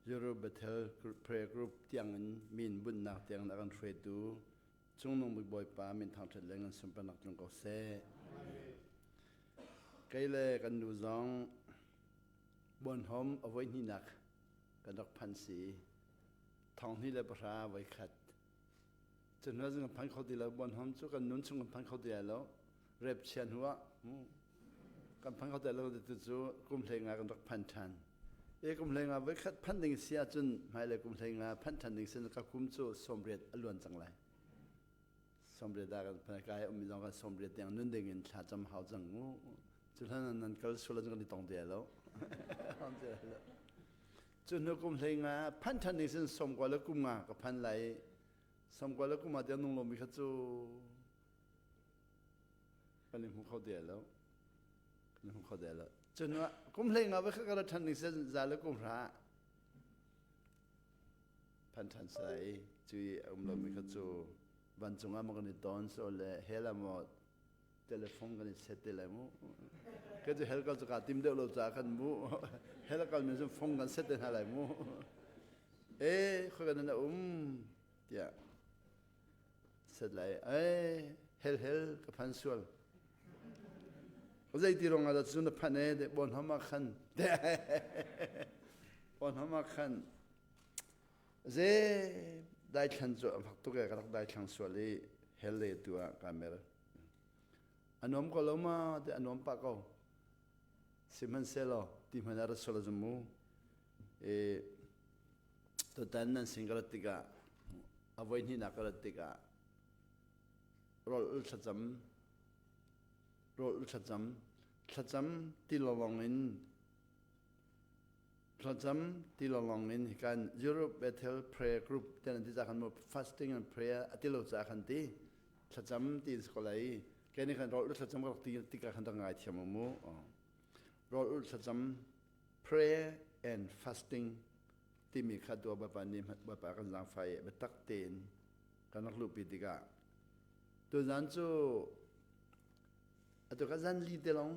Euro Bethel Prayer Group tiangin min bunhnak tiangin a kan hruaitu Cungnung Bik Bawipa min thangṭhat le ngan sunparnak tlung ko seh. Kei le kan nu zong Buanhom a voi hnihnak kan rak phan si. Thong hnih le pahra voi khat. Cu hnu ah kan phan kho ti lo. Buanhom cu kan nun chung kan phan kho ti lai lo. Rep chia hnu ah kan phan kho ti lo tu cu kum hlei nga kan rak phan ṭhan. E kum hlei nga voi khat phan ding si ahcun hmailei kum hlei nga phan ṭhan ding si ka kum cu 80 a luan cang lai. 80 da kan phan kai ummi zong kan 80 tiang nun ding in thla cam hau cang mu. Cu hlan nan kal sual ahcun kan i tong te lo. Cu hnu kum hlei nga phan ṭhan ding sin 90 le kum nga ka phan lai. 90 le kum nga tiang nung lomi kha cu kan i hmu kho te lo. Kan i hmu kho te lo. Cu hnu ah kum hlei nga va kha ka ra ṭhan ding sin za le kum hra phan ṭhan sai. Cu i a um lomi kha cu vancung ah maw kan i ton so le hell ah maw telephone kan i set te lai mu. Ka cu hell kal cu kaa tim deuh lo caah khan mu. Hell kal mi cu phone kan set te hna lai mu. E khoi kan na um tiah set lai. E hell hell ka phan sual. Zei ti rong ah dah cu na phan e de bon hama khan. Bon hama khan. Ze daithlan cu a fak tuk e ka rak daithlang sual i hell le tu ah ka mer. A nuam ko lo ma ti a nuam pah ko. Sihmanhsehlaw ti hmanh ah rat sual a zum mu. E tutan nan sin ka rat tikah a voi hnihnak ka rat tikah rawl ul thlacam rawl ul thlacam thlacam ti lawng in Thlacam ti lawnglawng in hikan Europe Bethel Prayer Group te nan ti ca khan mu fasting and prayer a ti lo ca khan ti thlacam ti in si ko lai ke nih khan rawl ul thlacam ka rak ti tikah khan rak ngai thiam mu rawl ul thlacam prayer and fasting timi kha dua bapa nih bapa kan zaangfai biatak tein kan rak luhpi tikah tuzan cu atu ka zan li te long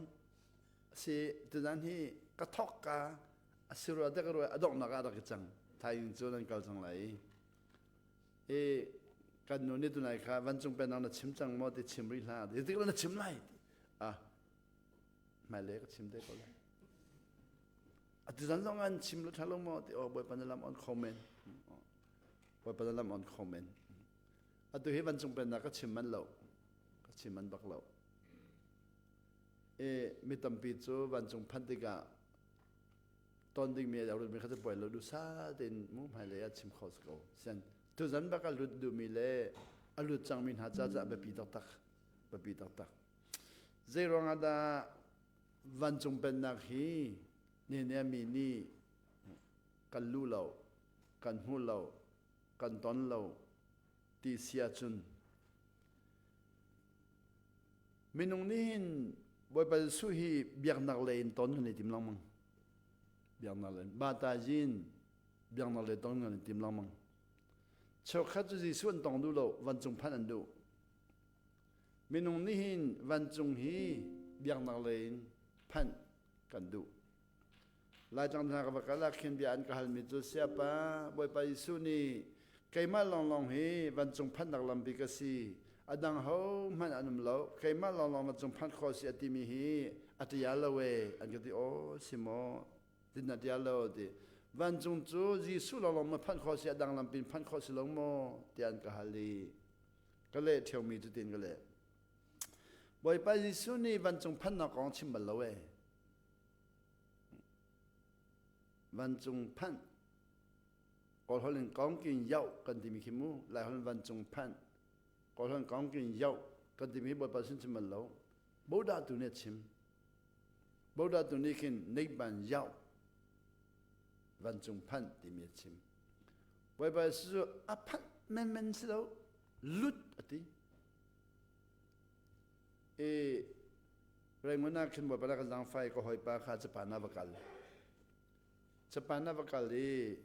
si tuzan hi ka thok ka a si rua te ka rua a donghnak ah rak i cang thaizing cu nan kal cang lai i kan nu nih tunai kha vancung pennak na chim cang maw ti chim rih hlah ti tik na chim lai ah hmailei ka chim te ko lai atu zan zong an chim lo ṭha lo maw ti oh bawipa na lam on kho men bawipa na lam on kho men atu hi vancung pennak ka chim man lo ka chim man bak lo I mi tampi cu vancung phanh tikah ton dingmi a rutmi kha cu buai lo duhsah tein mu hmailei ah chim kho si ko. Sian tuzan bak a lut duhmi le a lut cangmi hna ca cu a biapi taktak. Biapi taktak. Zei ruangah dah vancung pennak hi nene mi nih kan lu lo, kan hmu lo, kan ton lo ti si ahcun Minung nih hin Bawipa Jesuh hi biaknak lei in ton kan i tim lengmang. Biaknak lei bata zin biaknak lei ton kan i tim lengmang. Cheukhat cu Jesuh an tong duh lo, vancung phanh an duh. Minung nih hin vancung hi biaknak lei in phanh kan duh. Laitlang hna ka va kal ah khin bia an ka halmi cu siapa Bawipa Jesuh nih keimah lawnglawng hi vancung phanhnak lampi ka si a dang hohmanh an um lo keimah lawnglawng vancung phanh khawh si a timi hi a ṭial lo e an ka ti aw si maw tin a ṭial lo ti vancung cu Jesuh lawnglawng ma phanh khawh si a dang lampi in phanh khawh si lo maw tiah an ka hal i ka leh ṭheomi cu tin ka leh Bawipa Jesuh nih vancung phanhnak kong chim bal lo e Vancung phanh Kawlholh in kongkin yoh kan timi khi mu Laiholh in vancung phanh Kawlholh in kongkin yoh kan timi hi Bawipa sin chim bal lo Bodah tu nih a chim Bodah tu nih khin neihban yoh vancung phanh timi a chim Bawipa cu a phanh menmen si lo lut a ti I Rangoon ah khin Bawipa kan zaangfai ka hawipa kha Japan ah va kal. Japan ah va kal i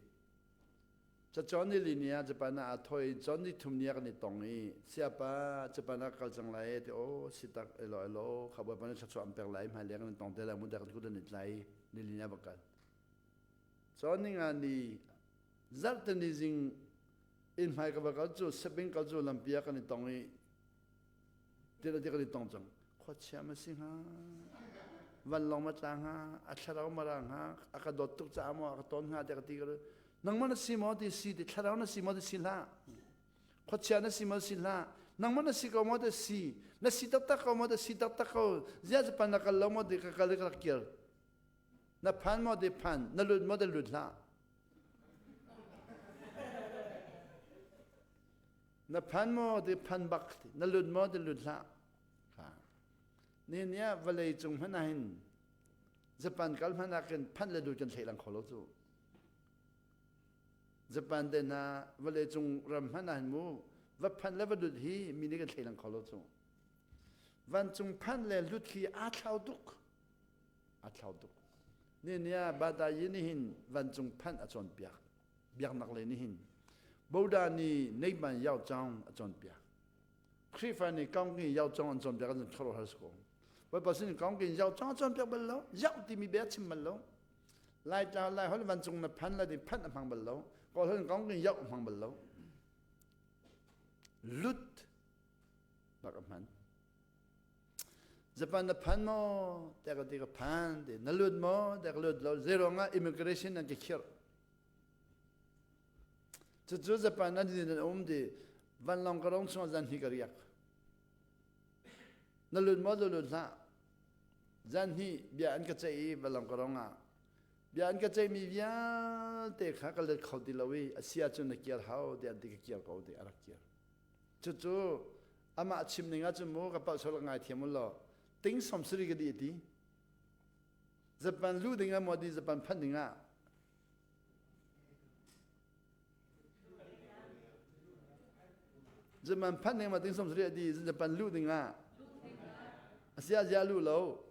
cacawn ni li ni ah Japan ah aa thoi cawn ni thum ni ah kan i tong i siapa Japan ah kal cang lai ti aw si tak elo elo kha Bawipa nih thluachuah an pek lai hmai leng kan tong te lai mu dek kut an i tlai ni li ni ah va kal. Cawn ni nga ni Zarhteni zing inn hmai ka va kal cu sabing kal cu lampi ah kan i tong i tila ti kan i tong cang. Khuachia ma si hnga, vanlawng ma tla hnga, a thlarau ma ra hnga, a ka dawt tuk caah maw a ka tawn hnga tiah ka ti ka nangmah na si maw ti si ti thlarau na si maw ti si hlah. Khuachia na si maw si hlah. Nangmah na si ko maw ti si. Na si taktak ko maw ti si taktak ko. Ziah Japan na kal lo maw ti ka kal i ka rak kir. Na phan maw ti phan, na lut maw ti lut hlah. Na phan maw ti phan bak, na lut maw ti lut hlah. Ni ni ah vawlei cung hmanh ah hin Japan kal hmanh ah khin phanh le lut kan thei lang kho lo cu. Japan te hna vawlei cung ram hmanh ah hin mu va phanh le va lut hi mi nih kan thei lang kho lo cu. Vancung phanh le lut khi aa thlau tuk. Aa thlau tuk. Ni ni ah Badayi nih hin vancung phanh a cawnpiak. Biaknak lei nih hin Boda nih Neihman Yao Chaung a cawnpiak. Khrihfa nih Kaungki Yao Chaung an cawnpiak an khuaruahhar si ko. Bawipa sin Kaungki Yao Chaung a cawnpiak bal lo. Yao timi bia chim bal lo. Laitlang Laiholh vancung na phan la ti phanh a hmang bal lo. Kawlholh in Kaungki Yao a hmang bal lo. Lut bak a hman. Japan na phan maw? Tiah ka ti ka phan ti. Na lut maw? Tiah ka lut lo. Zeiruang ah immigration an ka khirh. Cucu Japan an din an um ti vanlawng ka rong chungah zan hi ka riak. Na lut maw? Na lut hlah. Zan hi bia an ka ceih i vanlawng ka rong ah bia an ka ceihmi vialte kha ka let kho ti lo i a si ahcun na kir hau tiah an ti ka kir ko ti a rak kir. Cucu amah chim ning ahcun mu ka palh sual ka ngaithiam u law ting som sari ka di ti. Japan lu ding ah maw di Japan phanh ding ah Japan phanh ding ma ting som sari di Japan lu ding ah asia zia lu lo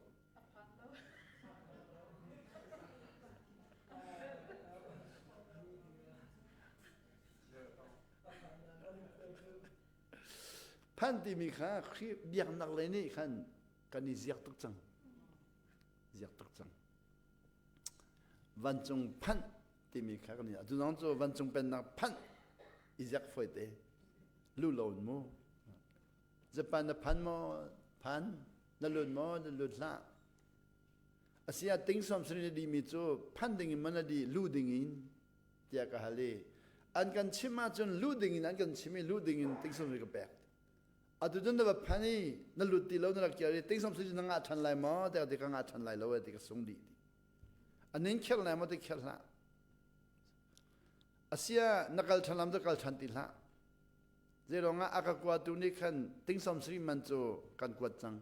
Phan timi kha Khrih biaknak lei nih khan kan i ziak tuk cang. Ziak tuk cang. Vancung phanh timi kha kan i atu zong cu vancung pennak phanh i ziak fawi te. Lu lo in mu. Japan na phan maw? Phan. Na lut maw? Na lut hlah. Asia ting som srin na dimi cu phan ding in man na di lu ding in tiah ka hal i an kan chim ahcun luh dingin an kan chim i luh dingin tingsam ka pek atu cun na va phan i na lut ti lo na rak kir i tingsam cu na ngah ṭhan lai maw tiah ti ka ngah ṭhan lai lo ti ka sung dih ti anin kherh lai maw ti kherh hlah asia na kal ṭhan lam cu kal ṭhan ti hlah zeiruangah a ka kuatu nih khan tingsam sri man cu kan kuat cang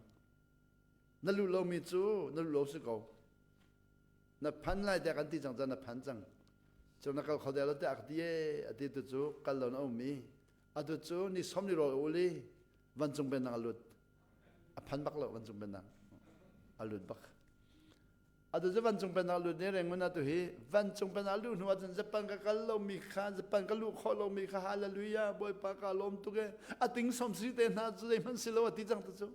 na luh lomi cu na luh lo si ko na phan lai tiah kan ti cang cun na phan cang cu na kal kho deuh lo tiah a ka ti ee a ti tu cu kal lo na um i atu cu ni som ni rawl ul i vancung pennak a lut a phan bak lo vancung pennak a lut bak atu cu vancung pennak lut ni rengun atu hi vancung pennak luh hnu ahcun Japan ka kal lo mi kha Japan ka luh khawh lo mi kha hallelujah bawipa ka lawm tuk e a ting som si te hna cu zeihmanh si lo a ti cang tu cu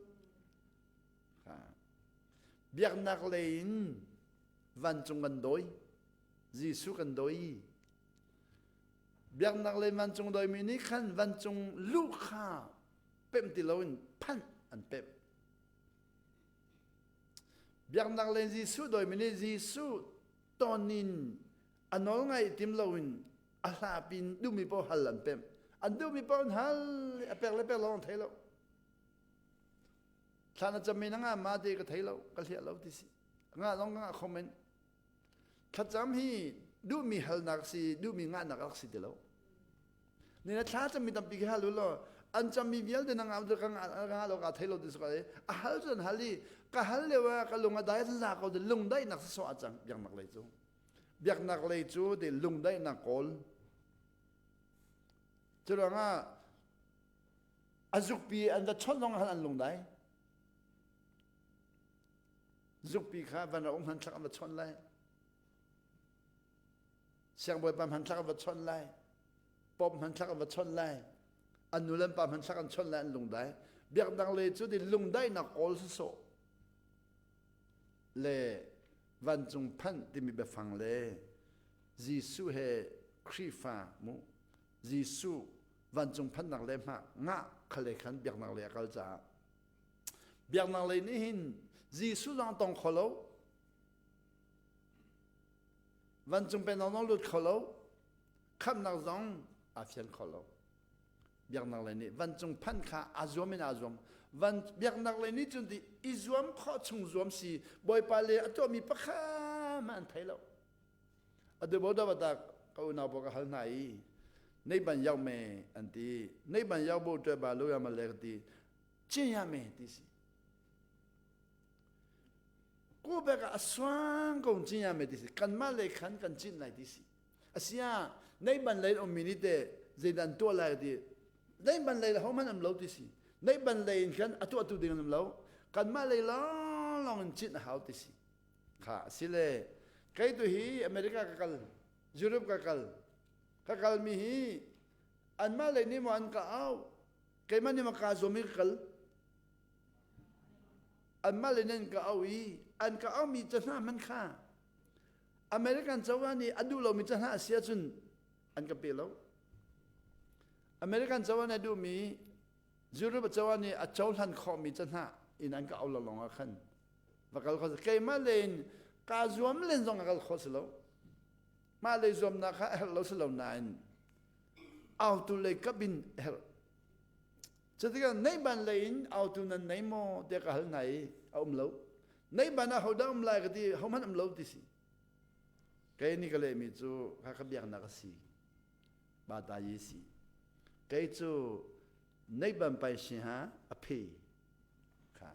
Biaknak lei in vancung kan dawi. Jesuh kan dawi. Biaknak lei vancung dawimi nih khan vancung luh kha pemh ti loin phanh an pemh. Biaknak lei Jesuh dawimi nih Jesuh ton in a nawl ngaih tim loin a hlapin duhmi paoh hal an pemh. An duhmi paoh an hal a pek le pek lo an thei lo. Thla na cam mi na ngah ma ti ka thei lo, ka hliah lo ti si. Ngah zong ka ngah kho men. Thlacam hi duhmi halnak si, duhmi ngahnak rak si ti lo. Ni na thla cammi tampi khi hal u law, an cammi vialte na ngah ka ngah lo ka thei lo ti si ko a hal cu an hal i ka hal lio ah ka lung a dai za ko ti lungdaihnak si sawh a cang biaknak lei cu. Biaknak lei cu ti lungdaihnak kawl. Cu ruangah A zukpi an va chawnh zong ah an lungdai. Zukpi kha van ra um hmanthlak an va chawnh lai. Siangbawipa hmanthlak an va chawnh lai. Pop hmanthlak an va chawnh lai. An nu le an pa hmanthlak an chawnh lai an lungdai. Biakdang le cu di lungdaihnak kawl sawsawh le vancung phanh timi biafang le Jesuh he. Khrihfa mu Jesuh vancung phannak le hma ngah khale khan biaknak lei a kal caah biaknak lei nih hin Jesuh zong tong kho lo vancung pennak zong lut kho lo khamhnak zong aa fian kho lo biaknak lei nih vancung phanh kha aa zuam in aa zuam van biaknak lei nih cun ti i zuam khawh chung zuam si bawipa le a tuahmi pakhat hmanh an thei lo atu bo da ta ka unau pawl ka hal hna i nei ban yau me an ti nei ban yau bo ṭe ba lo ya ma le ka ti chin ya me ti si ko bek a suang ko chin ya me ti si kanmah le khan kan cin lai ti si Asia nei ban lei ummi nih teh zeidah an tuah lai ti nei ban lei hohmanh um lo ti si nei ban lei in khan a tuahtu ding an um lo kanmah lei lawnglawng in cinh a hau ti si kha si le kei tu hi America ka kal Europe ka kal ka kalmi hi anmah lei nih maw an ka au keimah nih maw kaa zuam i ka kal anmah lei nih an ka au i an ka aumi ca hna hmanh kha American cozah nih a duh lomi ca hna a si ahcun an ka pe lo. American cozah nih a duhmi Europe cozah nih a cohlan khawhmi ca hna in an ka au lo lawng ah khan va kal kho keimah le in kaa zuam len zong a kal kho si lo. Mah lei zuamnak kha a herh lo si lo nain autu lei kap in a herh. Cutikah neihban lei in autu nan nei maw tiah ka hal hna i a um lo. Neihban ah hodah um lai ka ti hohmanh um lo ti si. Kei nih ka lehmi cu kha ka biaknak a si. Ba ta yi si. Kei cu neihban pai si ha a phe. Kha.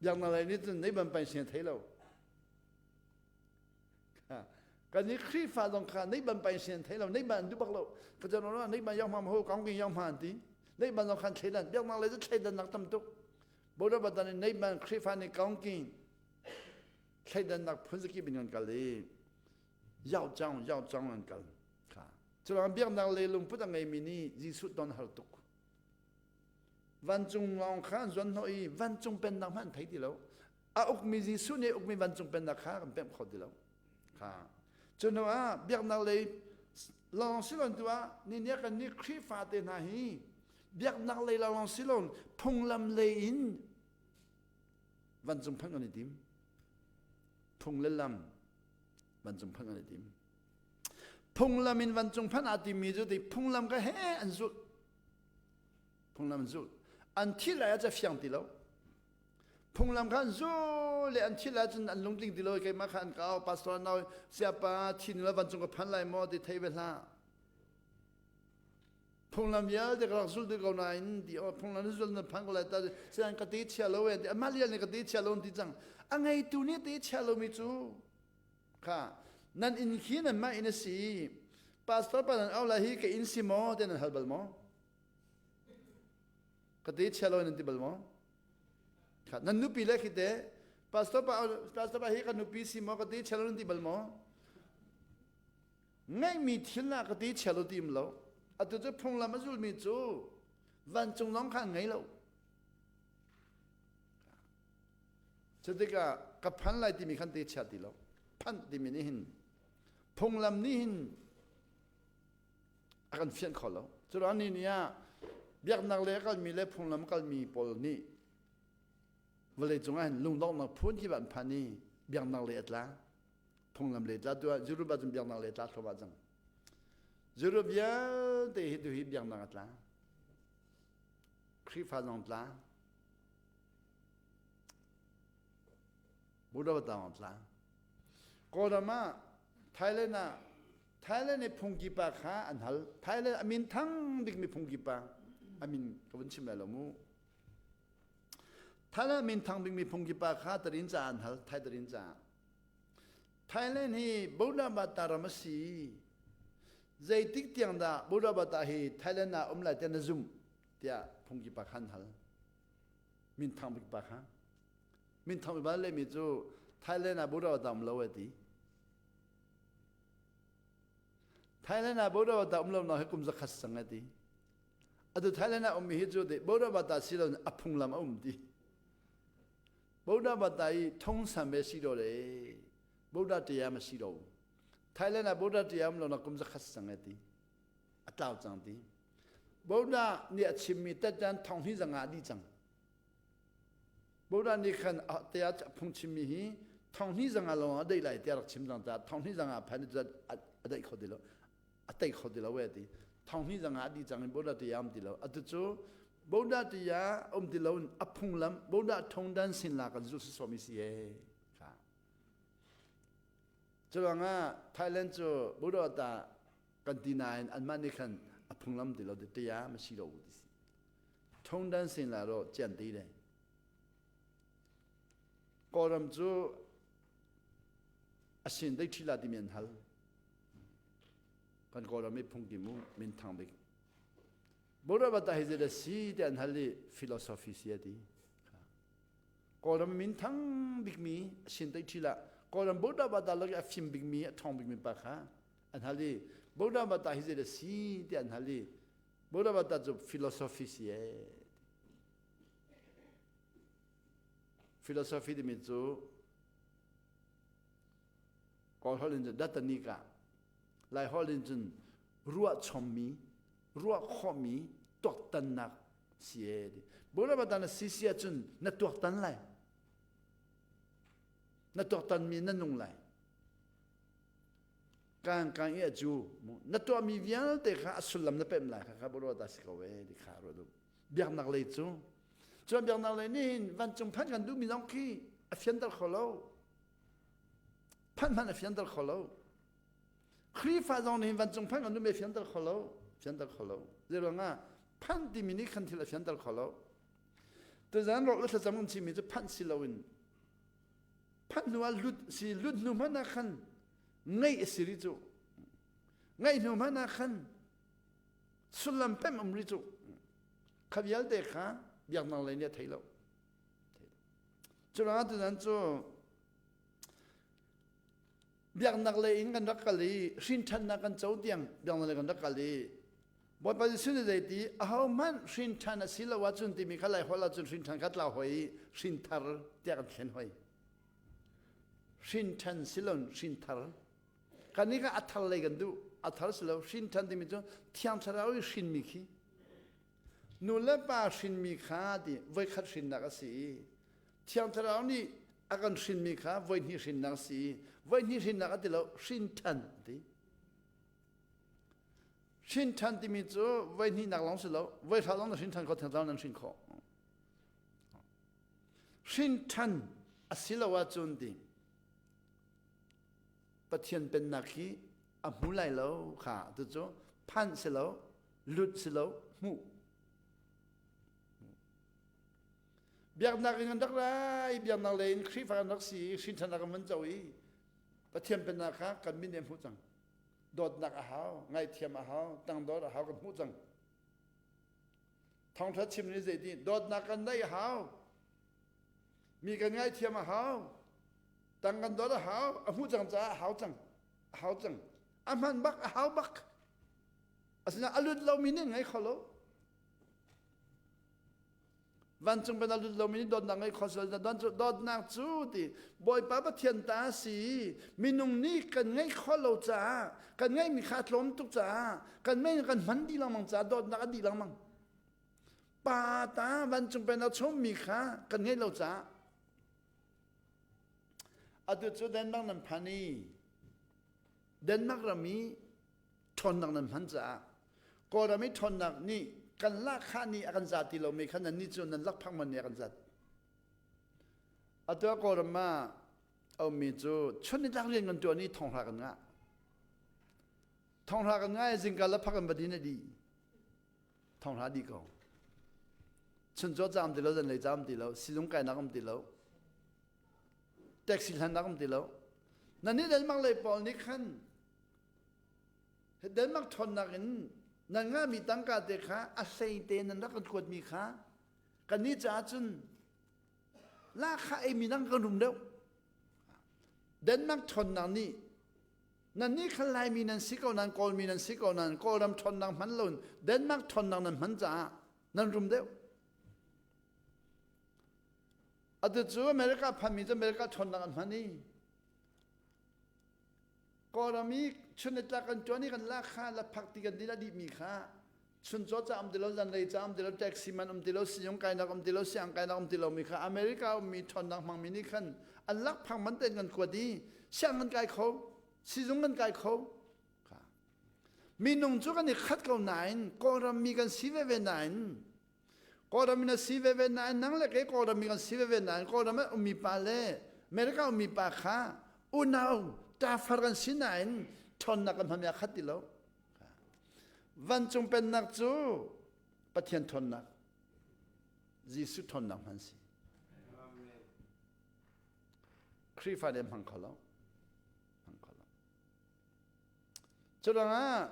Biaknak lei nih cun neihban pai si a thei lo. Kan i Khrihfa zong kha nei ban pai sin thei lo nei ban an duh bak lo ka chan ro nei ban yang ma ho kong king yang ma an ti nei ban zong khan thleidan biaknak le thleidan nak tam tuk Bodo batan in nei ban Khrihfa nih kong king thleidan nak phun zaki bin kan kal i yao chang yao chang an kal kha culang biaknak le lungput a ngeimi nih Jesuh ton har tuk vancung lawng kha an zuan hnawh i vancung pennak hmanh an thei ti lo a ukmi Jesuh nih ukmi vancung pennak kha kan pemh kho ti lo kha cu hnu ah biaknak lei lawng silon tu ah ni nia kan nih Khrihfa te hna hi biaknak lei lawng silon phunglam lei in vancung phanh kan i tim phung le lam vancung phanh kan i tim phunglam in vancung phanh aa timmi cu ti phunglam ka he an zulh phunglam an zulh an thil lai ah ca fiang ti lo phunglam kha an zul le an thil ahcun an lungtling ti lo keimah kha an ka au pastor nau siapa thin la vancung ka phan lai maw ti thei ve hlah phunglam vialte ka rak zul dih ko nain ti oh phunglam zul na phan ko lai ta sian ka te chia lo e ti amah lian nih ka te chia lo ti cang a ngeitu nih te chia lo mi cu kha nan inn khi nan mah inn a si pastor pa nan au lai hi ka inn si maw te nan hal bal maw Ka te chia lo nan ti bal maw? Nan nupi le khi te pastor pa pastor pa hi ka nupi si maw ka te chia lo nan ti bal maw? Ngeihmi thil ah ka te chia lo ti im lo. Atu cu phunglam a zulmi cu vancung lawng kha an ngei lo. Cutikah ka phan lai timi khan te chia ti lo. Phanh timi nih hin phunglam nih hin a kan fianh kho lo. Curuang ni ni ah biaknak le a kalmi le phunglam a kalmi pawl nih vawlei cung ah hin lungdonghnak phun kip an phan i biaknak le a tla phunglam le tla tu ah Europe ah cun biaknak le tla thluahmah cang Europe vialte hi tu hi biaknak a tla Khrihfa zong tla Buddha zong tla Kawlram ah Thailand ah Thailand i phungki pa kha an hal. Thailand a min thang bikmi phungki pa a min ka vun chim lai lo mu. Thailand min thang bikmi phungki pa kha tarin ca an hal, Thai tarin ca. Thailand hi Buddha Bata ram a si. Zeitik tiang dah Buddha Bata hi Thailand ah um lai tiah na zumh tiah phungki pa kha an hal. Min thang bik pa kha. Min thang bik pa lehmi cu Thailand ah Buddha Bata um lo a ti. Thailand ah Buddha um lo hi kum zakhat sang a ti. Atu Thailand ah ummi hi cu ti Buddha si lo a phunglam a um ti. Buddha i thong sam ve si do le Buddha tia ma si do. Thailand ah Buddha tia um lo na kum zakhat cang e ti. A tlau cang ti. Buddha nih a chimmi tettan thong hi zanga di cang. Buddha nih khan te a phung chimmi hi thong hnih zanga lawng a deih lai tiah rak chim cang caah thong hnih zanga phan a deih kho ti lo. A tei kho ti lo e ti. Thong hnih zanga a di cang in Buddha tia um ti lo. Atu cu Buddha tia um ti lo in a phunglam Buddha thongdan sin la kan zu si somi si e. Kha. Curuangah Thailand cu Buddha ta kan ti nain anmah nih khan a phunglam ti lo ti tia ma si lo ti si. Thongdan sin la ro cian ti le. Kawlram cu a sin dei ṭhi la timi an hal. Kan Kawlram i phungki mu min thang bik. Buddha bata hi zeidah si ti an hal i philosophy si a ti. Kawlram minthang bikmi sin tai ṭhi lah Kawlram Buddha bata lak i a fim bikmi a ṭhawng bikmi pa kha an hal i Buddha bata hi zeidah si ti an hal i Buddha bata cu philosophy si ee. Philosophy timi cu Kawl holh in cun datanika Lai holh in cun ruah chommi ruah khawhmi tuaktannak si e ti. Buddha na si si ahcun na tuaktan lai. Na tuaktanmi na nung lai. Kan kan i cu na tuahmi vialte kha a sullam na pemh lai kha kha Buddha si ko e ti kha ruah duh. Biaknak lei cu cuan biaknak lei nih hin vancung phanh kan duhmi zong khi a fianter kho lo. Phanh hmanh a fianter kho lo. Khrihfa zong nih vancung phanh kan duhmi a fianter kho lo. Fianter kho lo. Zeiruangah phanh timi nih khan thil a fianter kho lo. Tuzan rawk le thlacam kan chimmi cu phanh si loin phanh hnu ah lut si lut hnu hmanh ah khan ngeih a si rih cu. Ngeih hnu hmanh ah khan sullam pem um rih cu. Kha vialte kha biaknak lei nih a thei lo. Curuangah tuzan cu biaknak lei in kan rak kal i hrinṭhannak kan co tiang biaknak lei kan rak kal i Bawipa Jesuh nih zeiti ahohmanh hrinṭhan a si lo ahcun timi kha Lai holh ahcun hrinṭhan kha tlau hoi i hrinthar tiah kan thlen hoi. Hrinṭhan si lo hrinthar. Kan nih kha a thar lei kan duh. A thar si lo hrinṭhan timi cu Thiang Thlarau i hrinmi khi. Nu le pa hrinmi kha ti voikhat hrinnak a si i Thiang Thlarau nih a kan hrinmi kha voihnih hrinnak a si i voihnih hrinnak a ti lo hrinṭhan a ti. Hrinṭhan timi cu voihnihnak lawng si lo voihra lawng na hrinṭhan kho Thiang Thlarau nan hrin khawh. Hrinṭhan a si lo ahcun ti Pathian pennak hi a hmu lai lo kha tucu phanh si lo lut si lo hmuh biaknak in an rak rai biaknak lei in Khrihfa kan rak si i hrinṭhannak kan van co i Pathian pennak kha kan min nih hmuh cang dawtnak a hau ngaihthiam a hau tangdor a hau kan hmuh cang thawngṭha chim ni zeiti dawtnak kan neih a hau mi kan ngaihthiam a hau tang kan dawt a hau a hmuh cang caah a hau cang a hau cang a hman bak a hau bak asinain a lut lomi nih ngei kho lo vancung pen a lut lomi nih dawtnak ngei kho silo dawtnak cu ti Bawipa Pathian ta si minung nih kan ngeih kho lo caah kan ngeihmi kha a tlawm tuk caah kan mei kan hman dih lengmang caah dawtnak a dih lengmang pa ta vancung pen a chommi kha kan ngeih lo caah atu cu Denmark nan phan i Denmark ram i ṭhawnnak nan hman caah Kawlram i ṭhawnnak nih kan lahkhah nih a kan zat ti lomi kha nannih cu nan lakphak man nih a kan zat. Atu ah Kawlram ah a ummi cu chun nitlak rian kan ṭuan i thonghra kan ngah. Thonghra kan ngah i zingka le phak in va din a dih. Thonghra dih ko. Chuncaw caam ti lo, zanlei caam ti lo, sizung kainak um ti lo, taxi hlannak um ti lo. Nannih Denmark lei pawl nih khan Denmark ṭhawnnak in nan ngahmi tangka te kha a hlei te nan rak kan kuatmi kha kannih caah cun lahkhah eimi dang kan rum deuh. Denmark ṭhawnnak nih nannih kha Laimi nan si ko nan Kawlmi nan si ko nan Kawlram ṭhawnnak hman lo Denmark ṭhawnnak nan hman caah nan rum deuh. Atu cu America phanmi cu America ṭhawnnak an hman i. Kawlram i chun le tlak kan ṭuan i kan lak kha laphak ti kan din a dihmi kha chuncaw ca um ti lo zanlei ca um ti lo taxi man um ti lo sizung kainak um ti lo siang kainak um ti lomi kha America ummi ṭhawnnak hmangmi nih khan an lakphang man tein kan kuat i siang kan kai kho sizung kan kai kho kha minung cu kan i khat ko nain Kawlram mi kan si veve nain Kawlram in a si veve nain nang le kei Kawlram mi kan si veve nain Kawlram ah ummi pa le America ummi pa kha unau ṭafar kan si nain ṭhawnnak kan hmami a khat ti lo. Vancung pennak cu Pathian ṭhawnnak, Jesuh ṭhawnnak hman si. Khrihfa nih hmang kho lo. Hmang kho lo. Curuangah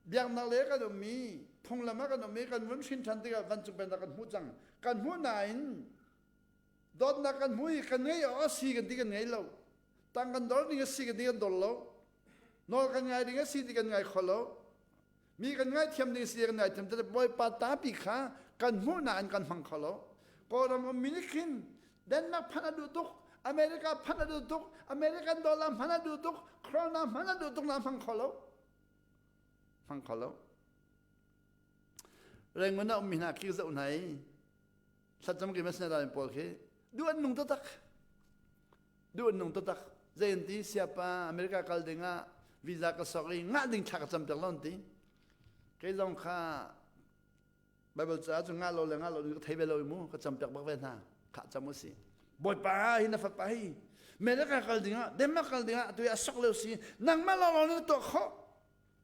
biaknak le kan ummi phunglam ah kan ummi kan vun hrin ṭhan tikah vancung pennak kan hmuh cang. Kan hmuh nain dawtnak kan hmu i kan ngei awk a si kan ti kan ngei lo. Tang kan dor ding a si kan ti kan dor lo. Nawl kan ngai ding a si ti kan ngai kho lo. Mi kan ngaithiam ding si kan ngaithiam te Bawipa tapi kha kan hmuh nain kan hmang kho lo. Kawlram ummi nih khin Denmark phanh a duh tuk, America phanh a duh tuk, American dollar hman a duh tuk, krona hman a duh tuk na hmang kho lo. Hmang kho lo. Rangoon ah ummi hna khi zoh hna i thlacam ki masina pawl khi duh an nung taktak. Duh an nung taktak. Zei an ti siapa America kal ding ah visa ka sok i ngah ding thla ka cam piak lo an ti. Kei zong kha Bible caah cu ngah lo le ngah lo ka thei ve lo mu ka cam piak bak ve hna khah cam u si Bawipa hi na fapa hi America kal ding ah Denmark kal ding ah tu a sok leo si nangmah lawng lawng na tuah khawh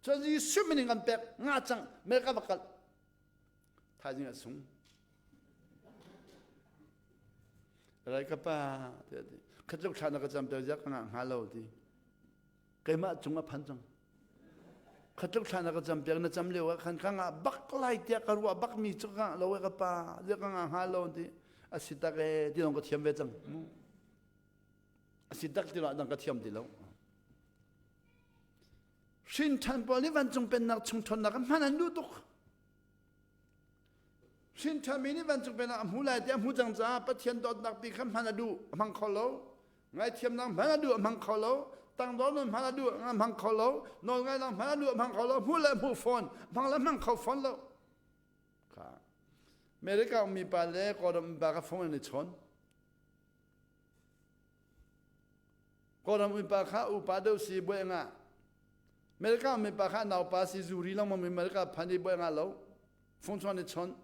cun Jesuh min in kan pek nga cang America va kal thaizing a sung rai ka pa tiah ti khatluk thla na ka cam piak ziak ka ngah hnga lo ti keimah cung a phan cang khatluk thla na ka cam piak na cam lio ah khan ka ngah bak lai tiah ka ruah bak mi cu ka ngah lo e ka pa ziah ka ngah hnga lo ti a si tak e ti dong ka thiam ve cang a si tak ti lo dang ka thiam ti lo hrin ṭhan pawl nih vancung pennak chung ṭhawnnak hman an duh tuk Hrinṭhami nih vancung pennak a hmu lai tiah a hmu cang caah Pathian dawtnak ti kha hman a duh, a hmang kho lo. Ngaithiamnak hman a duh, a hmang kho lo. Tangdor nun hman a duh, a hmang kho lo. Nawlngaihnak hman a duh, a hmang kho lo. Hmuh le hmuh fawn, hmang le hmang kho fawn lo. Kha. America ummi pa le Kawlram ummi pa kha phone an i chawn. Kawlram ummi pa kha upa deuh si buai ngah. America ummi pa kha naupa si zuri lengmang mi America phan i buai ngah lo. Phone chuan i chawnh.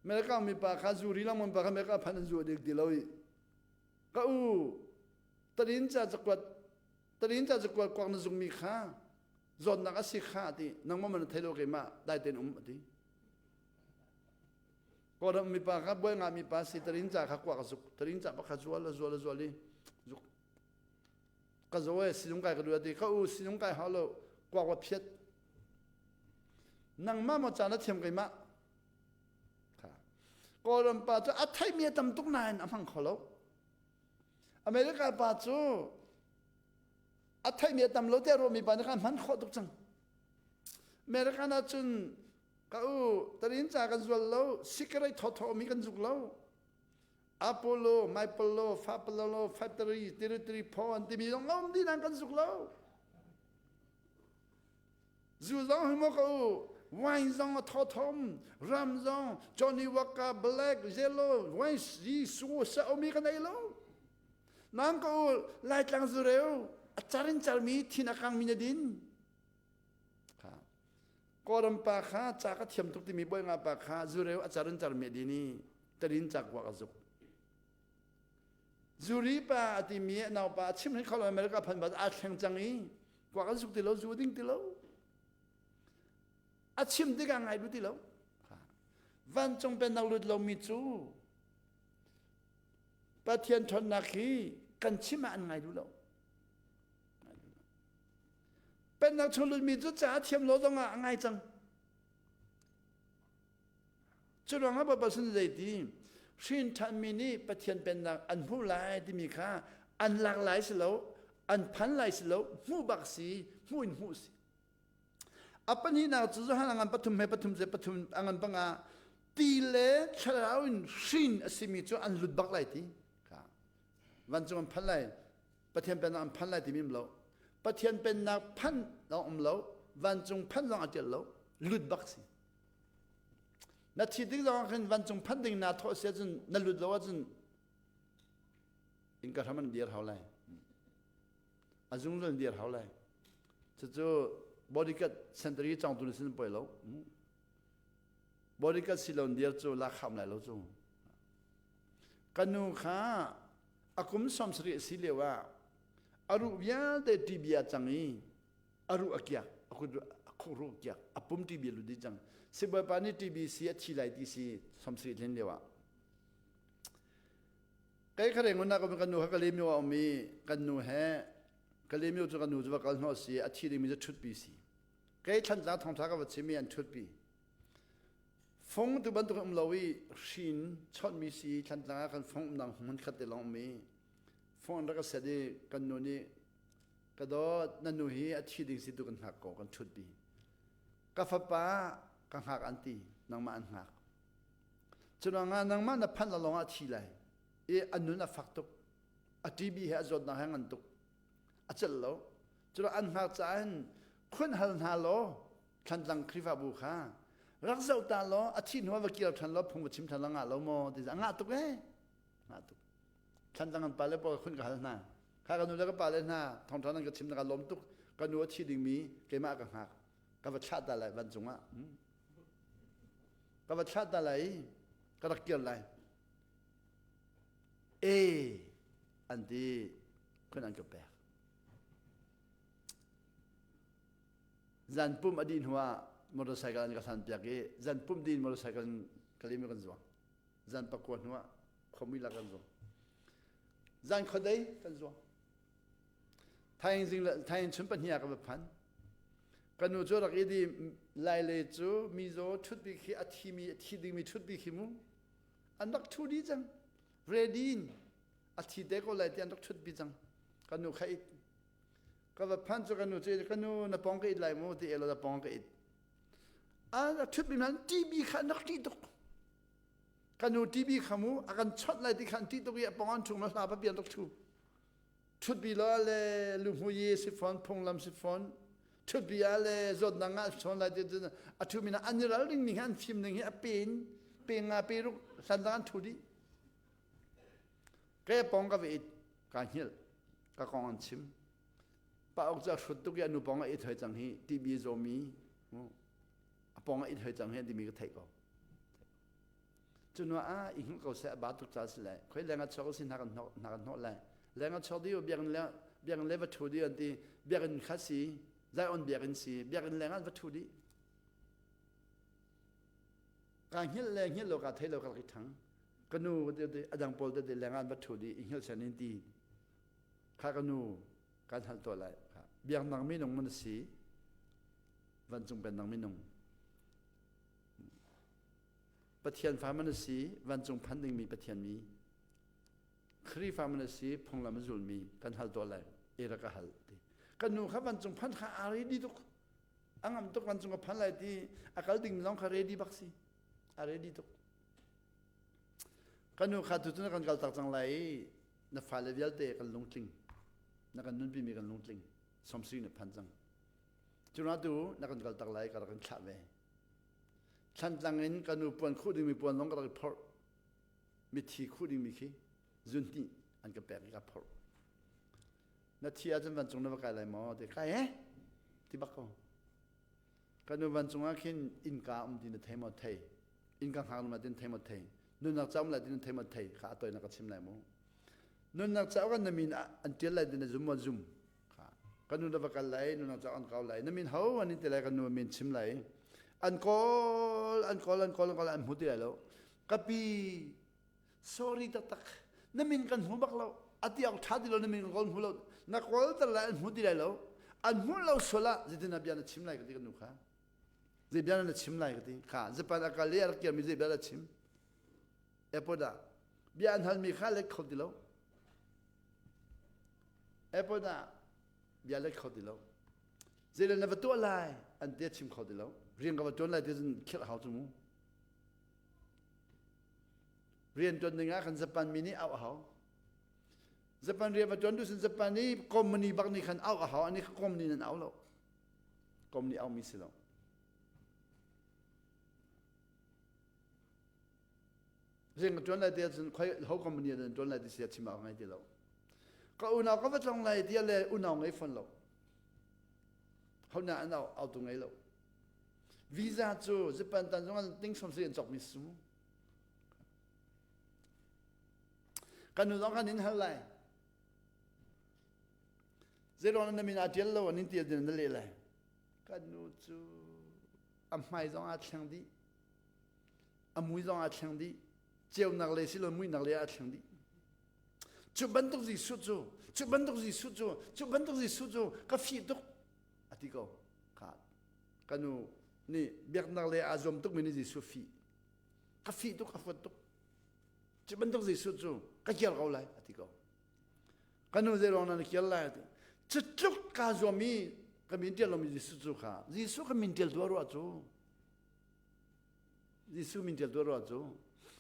America ummi pa kha zuri lengmang pa kha America phan an zu a dik ti lo i ka u tarin ca cakuat tarin ca cakuat kuak na zungmi kha zawtnak a si kha ti nangmah man thei lo keimah dai tein um ati Kawlram mipa kha buai nga mipa si tarin ca kha kuak zuk tarin ca pakha zual a zual a zual i zuk ka zo e sinung kai ka duh ati ka u sinung kai hau lo kuak wa phiat nangmah maw ca na thiam keimah kha Kawlram pa cu a theimi a tam tuk nain a hmang kho lo America pa cu a theimi a tam lo tiah ruahmi pa nih khan hman khawh tuk cang American ah cun Ka u, tarin ca kan zual lo, cigarette thawthaw mi kan zuk lo. Apollo, Mypollo, Fapollo, Factory, Territory, Pho an timi zong a um dih nain kan zuk lo. Zu zong hi maw ka u, wine zong a thawthom, ram zong, Johnny Walker, Black, Yellow, wine si su sa omi kan ei lo. Nang ka u, Laitlang zureu, a car in carmi thin a kangmi na din. Kawlram pa kha ca ka thiam tuk timi bawi nga pa kha zureu a car in car me din i tarin ca kuak a zuk. Zuri pa a timi a naupa a chim hin kholo America phan ba aa thleng cang i kuak an zuk ti lo zu ding ti lo. A chim tikah ngai duh ti lo. Vancung pennak lut lomi cu Pathian ṭhawnnak hi kan chim ah an ngai duh lo. Pennak chung lutmi cu ca a thiam lo zongah a ngai cang. Cu ruangah Bawipa sin zeiti hrin ṭhanmi nih Pathian pennak an hmuh lai timi kha an lak lai si lo, an phan lai si lo, hmuh bak si, hmuh in hmuh si. A pahnihnak cu Johan a ngan pathum he pathum ze pathum a ngan panga ti le thlarau in hrin a simi cu an lut bak lai ti. Kha. Vancung an phan lai. Pathian pennak an phan lai timi um lo. Pathian pennak phan lawng um lo, vancung phan zong a ṭial lo, lut bak si. Na thi tik zong ah khin vancung phan ding naa thawh si ahcun na lut lo ahcun innka hram an dir hau lai. A zungzal in dir hau lai. Cucu bodyguard sentari cawngtu na sin poi lo. Bodyguard si lo dir cu la kham lai lo cu. Ka nu kha a kum 70 si lio ah a ruh vialte TB a cang i a ruh a kiak a kut a khuk a kiak a pum TB lut dih cang sibawipa nih TB si a thi lai ti si 70 tlen lio ah kei kha reng na ka nu kha ka lemio a um i kan nu he ka lemio cu ka nu cu va kal hnawh si a thi dingmi cu ṭhutpi si kei thlantlang thawngṭha ka va chim i an ṭhutpi Fung tu bantuk um lo i hrin chawnhmi si Thlantlang ah kan fung umnak hmun khat te lawng um i fung an rak ka set i kan nu nih ka dawt na nu hi a thi ding si tu kan hngak ko kan ṭhutpi ka fapa ka hngak an ti nangmah an hngak curuangah nangmah na phanh lawng ah thi lai i a nun a fak tuk a TB he a zawtnak he ngan tuk a celh lo curuang an hngak caah hin khun hal hna law Thlantlang Khrihfabu kha rak zoh ta law a thih hnu ah va kir ṭhan law phung va chim ṭhan la ngah lo maw ti a ngah tuk ee ngah tuk Thlantlang an pale pawl khun ka hal hna kha ka nu le ka pale hna thawngṭha nan ka chim na ka lawm tuk ka nu a thi dingmi keimah ka hngak ka va thlah ta lai vancung ah ka va thlah ta lai ka rak kir lai e an ti khun an ka pek Zan pumh a dih hnu ah motorcycle an ka hlan piak i zan pumh dih in motorcycle in Kalimi kan zuang. Zan pakua hnu ah khuamui lak kan zuang. Zan khuadei kan zuang. Thaing zing le thaing chun pahnih ah ka va phan. Ka nu cu rak i di lai le cu mizaw ṭhutpi khi a thimi a thi dingmi ṭhutpi khi mu an rak ṭhu dih cang. Ready in a thi te ko lai ti an rak ṭhutpi cang. Ka nu kha it Ka va phan cu ka nu cu ka nu na pawng ka it lai mu ti elo na pawng ka it. A ṭhutmi hna TB kha an rak ṭih tuk. Ka nu TB kha mu a kan chawnh lai ti kha an ṭih tuk i a pawng an ṭhu ma hla papi an rak ṭhu. Ṭhutpi lo le luhmui si fawn phunglam si fawn ṭhutpi ah le zawtnak ngah chawn lai ti cun a ṭhumi hna an i ralring ning hi an fim ning hi a pe in pe nga pe ruk hlan dang an ṭhu dih. Ke pawng ka va it ka hngilh ka kong an chim pa uk cu a hrut tuk i a nu pawng a it hoi cang hi TB zawmi a pawng a it hoi cang hi an timi ka theih ko cu nu ah i hngilh ko seh a ba tuk ca si lai khoi leng a chuak si hna kan hnawh hna kan hnawh lai leng a chuak dih biakinn le biakinn le va ṭhu dih an ti biakinn kha si Zion biakinn si biakinn leng ah va ṭhu dih ka hngilh le hngilh lo ka thei lo ka rak i ṭhang ka nu a dang pawl tete leng ah an va ṭhu dih i hngilh sen in ti kha ka nu kan hal tuah lai biaknak minung man si vancung pennak minung Pathian fa man si vancung phan dingmi Pathian mi Khrihfa man si phunglam a zulmi kan hal tuah lai e rak ka hal ti kan nu kha vancung phan kha a ready tuk a ngam tuk vancung ka phan lai ti a kal ding zong kha ready bak si a ready tuk Kan nu kha tucun kan kal tak cang lai i na fale vialte kan lungtling. Na kan nunpimi kan lungtling. Somsui na phan cang. Cuna tu na kan kal tak lai ka rak in thlah ve. Thlantlang in ka nu puan khuh dingmi puan zong ka rak i phorh. Mithi khuh dingmi khi zun hnih an ka pek i ka phorh. Na thi ahcun vancung na va kai lai maw? Ti kai eh? Ti bak ko. Ka nu vancung ah khin innka um ti na thei maw thei innka hngak na tin thei maw thei nunnak ca um lai ti na thei maw thei kha a toinak ka chim lai mu nunnak cauk ah na min an tial lai ti na zum maw zum kha ka nu na va kal lai nunnak cauk an kau lai na min ho an in ti lai ka nu min chim lai an kawl an kawl an kawl an kawl an hmu ti lai lo ka pi sorry taktak na min kan hmu bak lo a ti awk ṭha ti lo na min kan kawl hmu lo na kawl tal lai an hmu ti lai lo an hmuh lo sual ah zeitin ah bia na chim lai ka ti ka nu kha zei bia na chim lai ka ti kha Japan a kal i a rak kirmi zei bia na chim airport ah bia an halmi kha let kho ti lo airport ah bia let kho ti lo zei na va tuah lai an te chim kho ti lo rian ka va tuan lai ti cun khirh hau cu mu Rianṭuan ding ah khan Japan mi nih auh a hau. Japan rian va ṭuan duh sin Japan i company bak nih khan auh a hau ani kha company nan au lo. Company au mi si lo. Rian ka ṭuan lai ti ahcun khoi ho company ah ṭuan lai ti si a chim awk ngai ti lo. Ka unau ka va tlong lai ti le unau ngei fawn lo. Ho na an au au tu ngei lo. Visa cu Japan tan zong an ting som si an cawk mi su. Kan nu zong kan in hal lai. Zeiruang na min aa ṭial lo an in ti na leh lai. Kan nu cu a hmai zong aa thleng dih. A mui zong aa thleng dih. Ceunak le silo muihnak le aa thleng dih. Cu bantuk Jesuh cu, cu bantuk Jesuh cu, cu bantuk Jesuh cu ka fih tuk a ti ko. Kha ka nu nih biaknak le aa zuam tukmi nih Jesuh fih. Ka fih tuk, ka huat tuk. Cu bantuk Jesuh cu ka kial ko lai a ti ko. Ka nu zeiruang na kial lai a ti. Cu tluk kaa zuam i ka min ṭial lomi Jesuh cu kha Jesuh ka min ṭial tu a ruah cu Jesuh min ṭial tu a ruah cu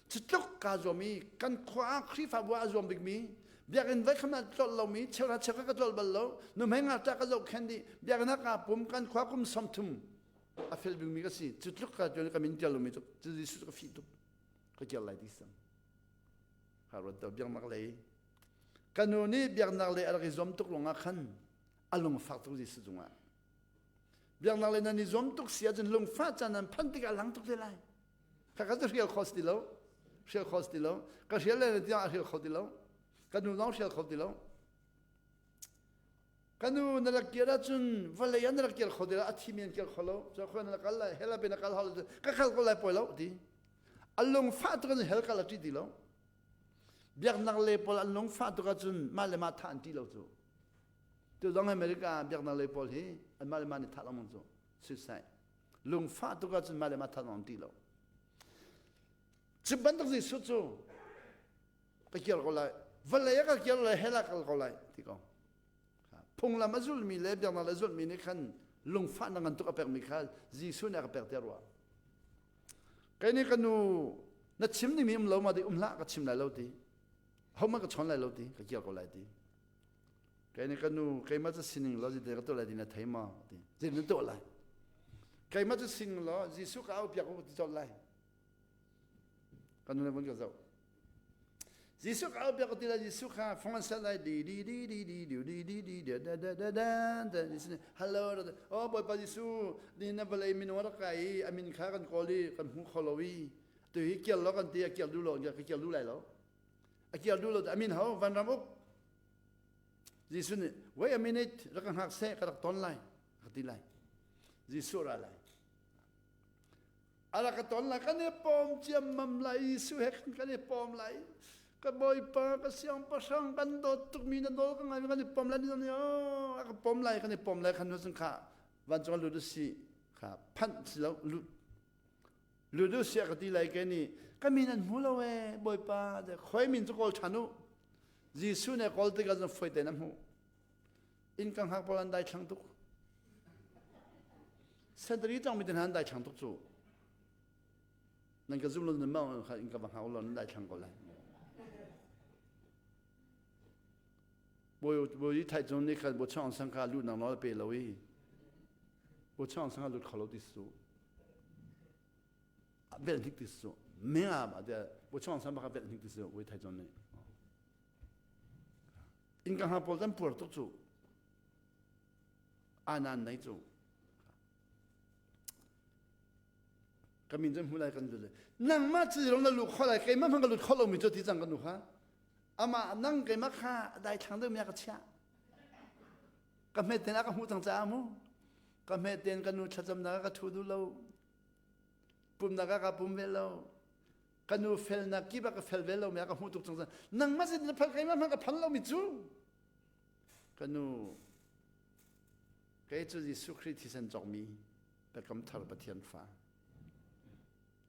cu tluk kaa zuam i kan khua ah Khrihfabu ah a zuam bikmi biakinn voi khat ah tlolh lomi cheuhra cheukhat ka tlolh bal lo nuhmei ngakṭah ka zohkhenh dih biakinn ah kaa pum kan khua kum 30 a fel bikmi ka si cu tluk ka cu ka min ṭial lomi cu Jesuh cu ka fih tuk ka kir lai ti sang ka ruat to biaknak lei ka nu nih biaknak lei a rak i zuam tuk ruangah khan a lungfak tuk Jesuh cungah biaknak lei nan i zuam tuk si ahcun lungfah caan nan phanh tikah lang tuk te lai kha ka cu hrial kho ti lo hrial kho ti lo ka hrial le tiang a hrial kho ti lo ka nu zong hrial kho ti lo Ka nu na rak kir ahcun vawlei ah na rak kir kho ti lo, a thimi an kir kho lo. Cun khua na rak kal lai, hell ah na kal hau ka kal ko lai pawi lo ti. A lungfah tuk in hell kal a ṭih ti lo. Biaknak le pawl an lungfah tuk ahcun mah le mah thah an ṭih lo cu. Tu zong America biaknak le pawl hi an mah le mah nih thah lengmang cu. Suicide. Lungfah tuk ahcun mah le mah thah an ṭih lo. Cu bantuk Jesuh cu ka kir ko lai vawlei ah ka kir lai hell ah kal ko lai ti ko phunglam a zulmi le biaknak le zulmi nih khan lungfahnak ngan tuk a pekmi kha Jesuh nih a ka pek te rua kei nih ka nu na chim dingmi um lo ma di um hlah ka chim lai lo ti hohmanh ka chawn lai lo ti ka kir ko lai ti kei nih ka nu keimah cu sining lo zite ka tuah lai ti na thei ma ti zin na tuah lai keimah cu sining lo Jesuh ka au piak ti colh lai Kan nu le vun ka zoh. Jesuh ka au piak ti lai Jesuh kha phone sel lai di di di di di di di di di da da da da da da Jesuh nih hello oh Bawipa Jesuh ni na vawlei minung rak kai i a min kha kan kawl i kan hmu kho lo i tu hi kial lo kan ti a kial duh lo ka kial duh lai lo a kial duh lo a min ho vanram uk Jesuh nih wait a minute rak ka hngak seh ka rak ton lai ka ti lai Jesuh ra lai A rak ka ton lai kan i pawm ciammam lai Jesuh he khan kan i pawm lai ka bawipa ka siangpahrang kan dawt tukmi na nawl ka ngai kan i pawm lai ni a ka pawm lai kan i pawm lai khan cun kha vancung lut si kha phanh si lo lut lut sia ka ti lai ke ni ka min an hmu lo e bawipa khoi min cu kawl ṭhan u Jesuh ne kawl tikah cun foi tein a hmuh Inn ka hngak pawl an dai thlang tuk. Sentari tong mi te hna an dai thlang tuk cu. Nan ka zum lo nan mau kha inn ka va hngak lo nan dai thlang ko lai. Bawi bawi thai cung nih khan bo chong sang kha lut nang nawl pe lo i bo chong sang kha lut kho lo ti su. Vel hnik ti su. Me a ba de bo chong sang ba kha vel hnik ti su bawi thai cung nih. Innka hna pawl kan puar tuk cu. Anan nei cu. Ka min cu hmu lai kan lut lai. Nangmah cu rong na lu kho lai keimah hmang ka lut kho lomi cu ti cang kan nu kha. Amah nang keimah kha dai thlang deuh mi a ka chiah. Ka hmet ten a ka hmuh cang caah mu. Ka hmet ten ka nu thlacamnak ka thu duh lo. Pumnak ah ka pum ve lo. Ka nu felnak kip ah ka fel ve lo mi a ka hmuh tuk cang nangmah sin na phal keimah hmang ka phal lo mi cu ka nu kei cu Jesuh Khrih thisen cawkmi biakam thar Pathian fa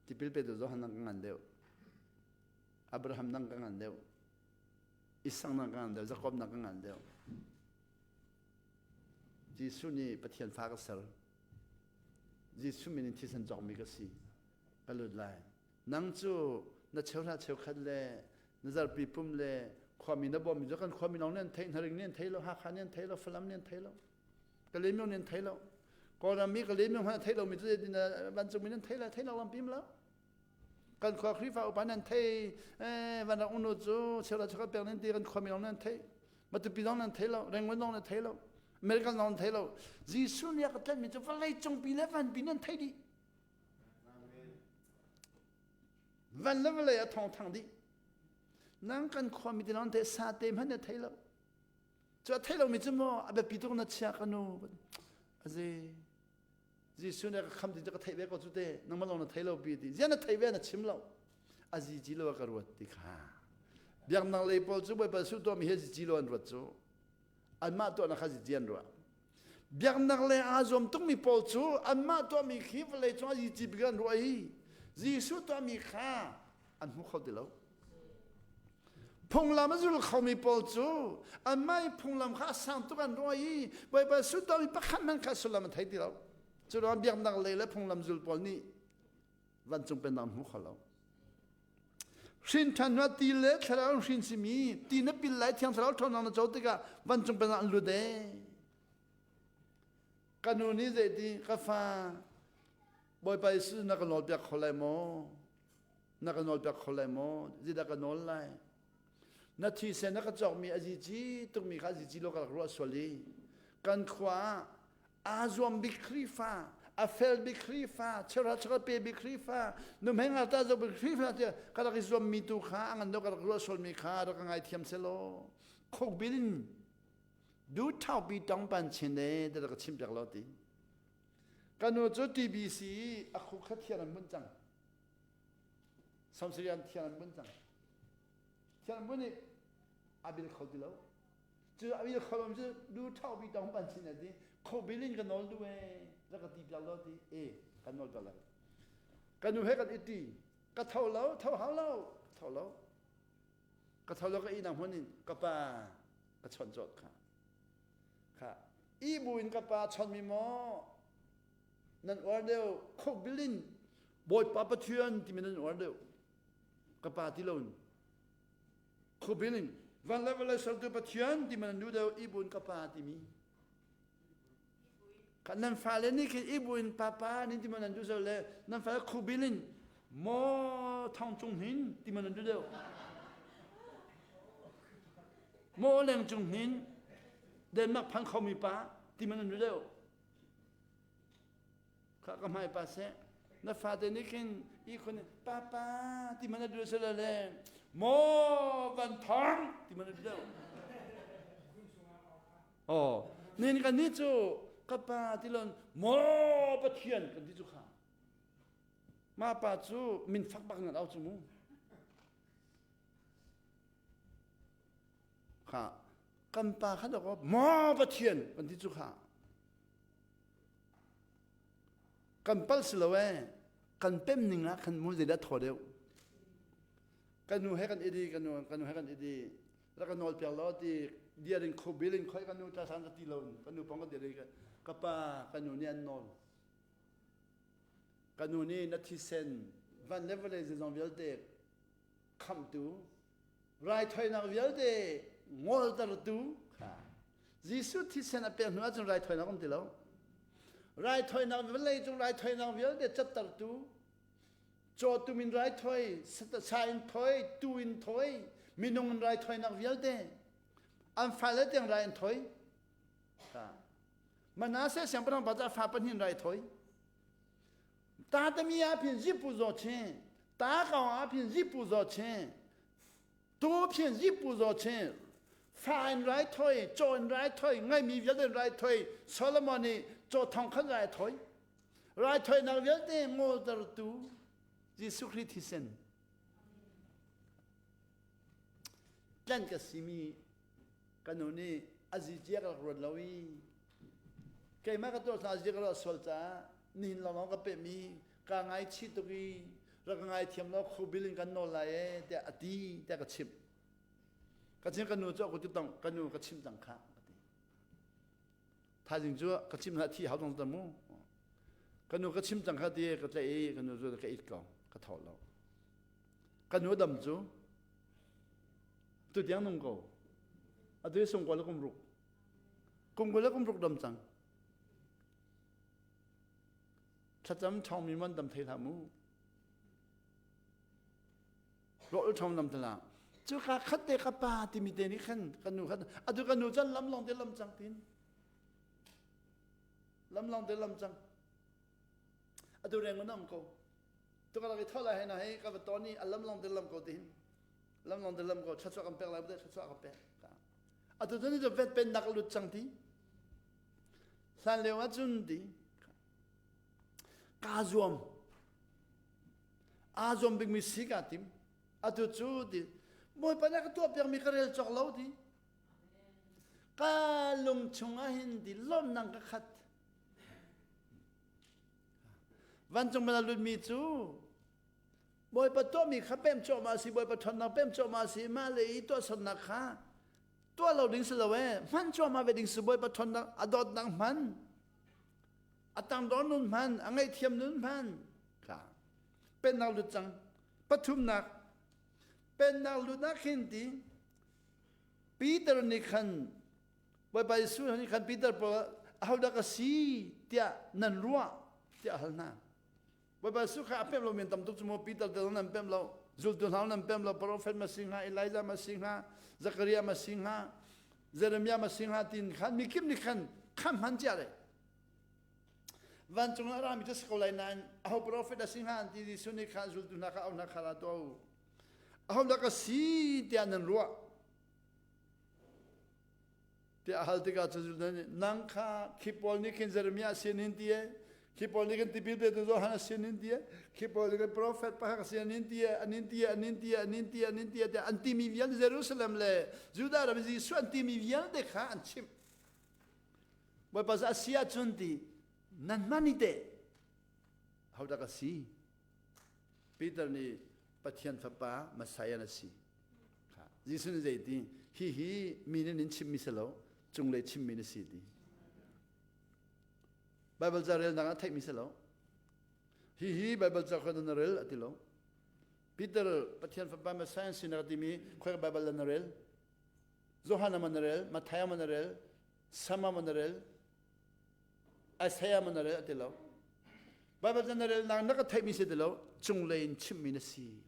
tipil petu Johan nang ka ngan deuh Abraham nang ka ngan deuh Isak nang ka ngan deuh Jakob nang ka ngan deuh Jesuh nih Pathian fa ka ser Jesuh min in thisen cawkmi ka si ka lut lai. Nang cu na cheuhra cheukhat le na zarpi pum le Khuami na bawmmi cu kan khuami lawng nih an theih, Hnaring nih an thei lo, Hakha nih an thei lo, Falam nih an thei lo, Kalaymyo nih an thei lo. Kawlram mi Kalaymyo hmanh a thei lomi cu zeitin vancungmi nan thei lai, thei lo lampi lo. Kan khua Khrihfa upa nan thei, eh, vanrak unu cu cheuhra cheuhra pek nan ti kan khuami lawng nan thei. Matupi zong nan thei lo, Rangoon zong nan thei lo, American zong nan thei lo. Jesuh nih a ka tlanhmi cu vawlei cungpi le vanpi nan thei dih. Van le vawlei a thawng thang dih. Nang kan khuami ti lawng te sa te hmanh na thei lo. Cu a thei lomi cu maw a biapi tuk na chia ka nu. Aze Jesuh nih a ka kham ti cu ka theih ve ko cu te nangmah lawng na thei lo pi ti. Zian na thei ve na chim lo. A zici lo a ka ruat ti kha. Biaknak lei pawl cu Bawipa Jesuh tuahmi hi zici lo an ruat cu. Anmah tuahnak kha zici an ruah. Biaknak le aa zuam tukmi pawl cu anmah tuahmi khi vawlei cung ah zici bik an ruah i Jesuh tuahmi kha an hmu kho ti lo. Phunglam a zul khomi pawl cu anmah i phunglam kha a sang tuk an ruah i Bawipa Jesuh tuahmi pakhat hmanh kha sullam an thei ti lo. Cu ruang biaknak lei le phunglam zul pawl nih vancung pennak an hmu kho lo. Hrin ṭhan hnuah ti le thlarau in hrin simi ti na pil lai thiang thlarau ṭhawnnak na co tikah vancung pennak an lut ee. Ka nu nih zeiti ka fa Bawipa Jesuh na ka nawlpiak kho lai maw? Na ka nawlpiak kho lai maw? Zeidah ka nawl lai? Na thisen na ka cawkmi a zici tukmi kha a zici lo ka rak ruah sual i kan khua ah aa zuam bik Khrihfa, a fel bik Khrihfa, cheuhra cheuhra pe bik Khrihfa, nuhmei ngakṭah zoh bik Khrihfa tiah ka rak i zuammi tu kha a ngan deuh ka rak ruah sualmi kha rak ka ngaithiam selaw khukbil in du thaupi tong pan chin e ti rak ka chimpiak lo ti. Ka nu cu TBC i a khuk kha thian an bunh cang. Samsirian thian an bunh cang. Thian an bunh i a bil kho ti lo. Cu a bil kho lo cu du thaupi tong pan chin e ti khukbil in ka nawl duh e rak ka ti piak lo ti e kan nawl piak lai. Ka nu he kan i ti ka tho lo tho hau lo tho lo ka tho lo ka ihnak hmun in ka pa ka chawnh cawt kha kha i buin ka pa chonmi maw nan uar deuh khukbil in Bawipa Pathian timi nan uar deuh ka pa ti loin khukbil in van le vawlei sertu Pathian timi nan duh deuh i buin ka pa timi nan fale nih khin i buin papa nin ti maw nan duh zo le nan fale khubil in maw thong cung hin ti maw nan duh deuh maw leng cung hin Denmark phan khomi pa ti maw nan duh deuh Kha ka hmai pa seh na fate nih khin ihkhun papa ti man a duh sila le maw van thong ti man a duh deuh oh nin kan ni cu ka pa ti lon maw pathian kan ti cu kha ma pa cu min fak bak nan au cu mu kha kan pa kha dok maw pathian kan ti cu kha Kan palh si lo ee. Kan pem ning ah khan mu zeidah thaw deuh. Kan nu he kan idi kan nu kan nu he kan idi rak kan nawl piak lo ti diar in kho bil in khoi kan nu ta san ka ti lo kan nu pong ka dir ka pa kan nu nih an nawl kan nu nih na thisen van le vawlei zeizong vialte khamhtu raithawinak vialte ngoltertu kha Jesuh thisen a pek hnu ahcun raithawinak um ti lo. Raithawinak vawlei cung raithawinak vialte cattertu cawtum in raithawi, sa in thawi, tu in thawi, minung in raithawinak vialte an fale tiang rai an thawi. Manasseh siangpahrang pa cu a fa pahnih in rai thawi. Ta tami ah phin zipu zaw chin, ta kaung ah phin zipu zaw chin, tu phin zipu zaw chin, fa in rai thoi, caw in rai thoi, ngaimi vialte in rai thoi, Solomon nih caw thong khan rai thoi. Rai thoinak vialte ngoltertu Jesuh Khrih thisen. Tlan ka simi ka nu nih a zicia ka rak ruat lo i keimah ka tuah hna zia ka ruah sual caah nihin lawnglawng ka pehmi kaa ngaichih tuk i rak ka ngaithiam law khubil in kan nawl lai ee tiah a ti tiah ka chimh ka chim ka nu cu a kut tong ka nu ka chimh cang kha ka ti thaizing cu ka chim hlah thi hau tong ta mu ka nu ka chim cang kha ti ka tlaih i ka nu cu ka it ko ka tho lo ka nu dam cu. Tu tiang nung ko. Atu hi sungkua le kum ruk. Kum kul le kum ruk dam cang. Thlacam ṭhawngmi man tam thei hlah mu. Rawl ṭhawng lam tala. Cu ka khat te ka pa timi te nih khan kan nu khat atu kan nu cun lam lawng te lam cang tin. Lam lawng te lam cang. Atu reng an um ko. Tu ka lak i tho lai hei na hei ka va ton i a lam lawng te lam ko tin. Lam lawng te lam ko thluachuah kan pek lai te thluachuah ka pek. Atu cun cu vet pennak lut cang ti. Hlan lio ah cun ti kaa zuam. Aa zuam bikmi si kaa tim. Atu cu ti Bawipa nih a ka tuah piakmi ka rel cawk lo ti. Ka lung chung ah hin ti lawmnak ka khat. Vancung man a lutmi cu Bawipa tuahmi kha pem cuahmah a si, Bawipa ṭhawnnak pem cuahmah a si, mah le i tuahsernak kha tuah lo ding si lo ee, hman cuahmah ve ding si Bawipa ṭhawnnak, a dawtnak hman, a tangdor nun hman, a ngaihthiam nun hman kha pennak lut cang. Pathumnak, pennak lut ah khin ti Peter nih khan Bawipa Jesuh nih khan Peter pawl ahodah ka si tiah nan ruah tiah a hal hna. Bawipa Jesuh kha a pemh lomi an tam tuk cu maw Peter te zong nan pemh lo, zultu hna nan pemh lo, prophet ma si hnga, Elijah ma si hnga, Zakaria ma si hnga, Jeremiah ma si hnga tin khan mikip nih khan kha hman cia le vancung ah rami cu si ko lai nain aho prophet a si hnga an ti Jesuh nih khan zultu hna kha au hna kha ra tuah u aho dah ka si tiah nan ruah tiah a hal tikah cu zultu nih nang kha khi pawl nih khin Jeremiah sin hin ti e khi pawl nih khin tipil petu Johan a sin hin ti e khi pawl nih khin profet pakhat sin hin ti e an in ti e an in ti e an in ti e an in ti e tiah an timi vialte Jerusalem le Judah ram Jesuh an timi vialte kha an chimh Bawipa cu a si ahcun ti nan hman i teh hodah ka si Peter nih Pathian fapa Messiah na si Jesuh nih zei ti hihi mi nih nin chimmi si lo cunglei chimmi na si ti Bible ca relnak ah theihmi si lo hihi Bible ca kha na rel a ti lo Peter Pathian fapa Messiah si na timi khoi Bible na rel Johan ma na rel Matthai ma na rel Sama ma na rel Isaiah ma na rel a ti lo Bible ca na relnak na ka theihmi si ti lo cunglei in chimmi na si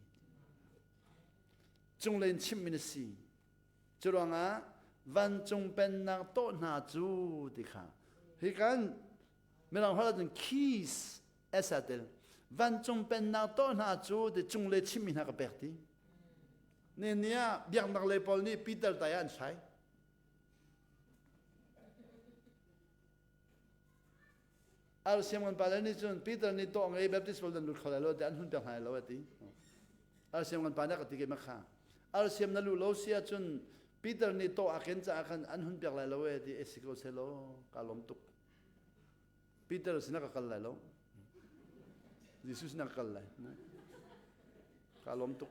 cunglei in chimmi na si cu ruangah vancung pennak tawh hna cu ti kha hi kan mirang holh ahcun keys es a tel vancung pennak tawh hna cu ti cunglei chimmi hna ka pek ti ne ni ah biaknak lei pawl nih Peter tai ah an sai Arsiam kan pale nih cun Peter nih tawh ngei Baptist pawl nan lut kho lai lo tiah an hun pek hna lo a ti. Arsiam kan pa nih a ka ti ke kha. Arsiam na lu lo si ahcun Peter nih tawh a ken caah khan an hun pek lai lo e ti e si ko seh law ka lawm tuk. Peter sinah ka kal lai lo. Jesuh sinah ka kal lai. Ka lawm tuk.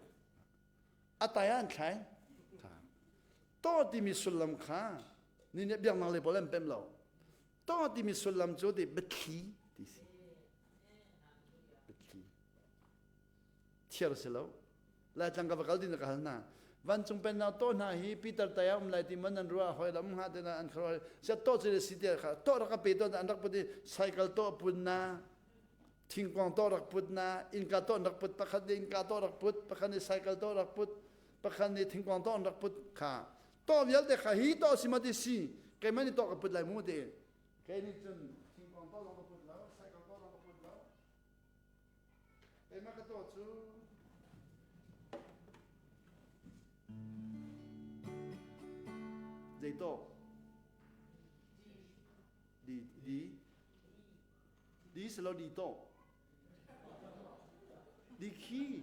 A tai ah an thlai. To timi sullam kha ni nih biaknak lei pawl an pem lo. To timi sullam cu ti biathli ti si. Biathli. Thiar si lo. Laitlang ka va kal din ka hal hna. Vancung pennak to hna hi Peter tai ah um lai ti man an ruah hoi lam hnga te na an kharo sia to cu si te kha to rak ka pe to an rak put i cycle to pun na thingkuang to rak put na innka to rak put pakhat nih innka to rak put pakhat nih cycle to rak put pakhat nih thingkuang to rak put kha to vialte kha hi to si ma ti si keimah nih to ka put lai mu ti kei nih cun thingkuang to zong ka put lo cycle to zong ka put lo keimah ka to cu zei to di di Di si lo di to. Di khi.